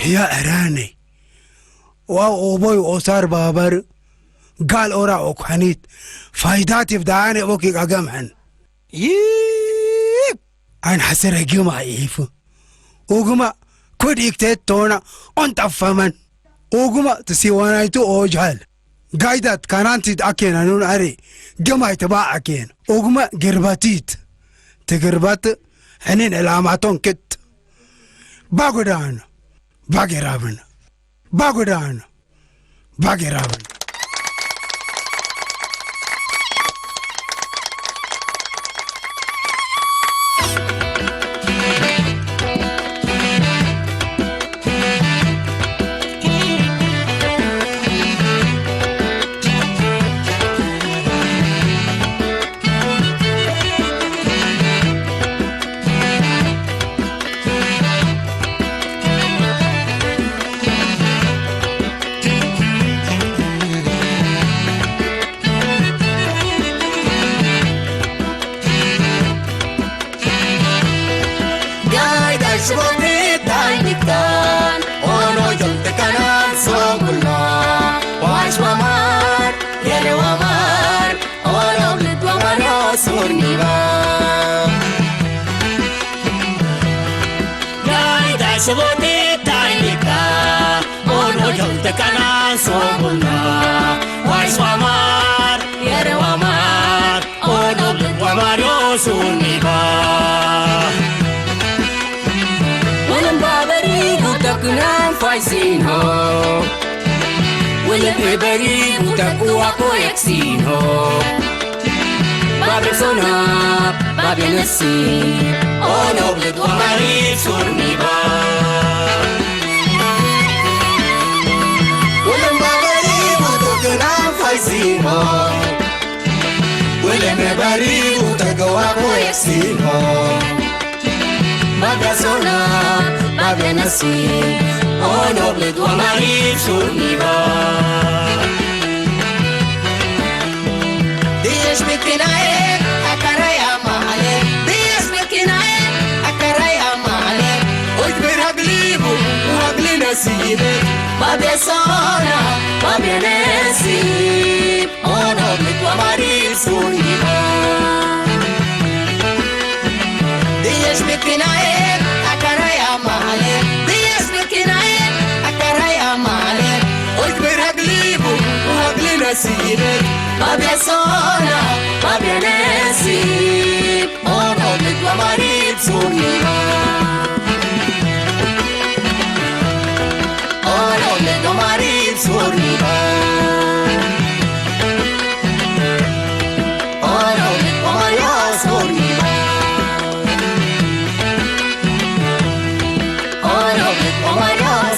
ህያ እራነይ ዋው ኦቦይ ኦሳር ባበር ጋል ኦራ ኦኳኒት ፋይዳት ይብዳነ ኦኪ ጋገምሐን ይብ ኣን ሐሰረ ግማ ይፍ ኡግማ ኩድ ኢክቴት ቶና ኦንጠፈመን ኡግማ ትሲዋናይቱ ኦጃል ጋይዳት ካናንቲት ኣኬና ኑን ኣሬ ግማይ ትባ ኣኬን ኡግማ ግርባቲት ትግርባት ሕኒን ዕላማቶን ክት ባጉዳን ባጌራብን ባጉዳን ባጌራብን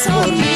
Sony.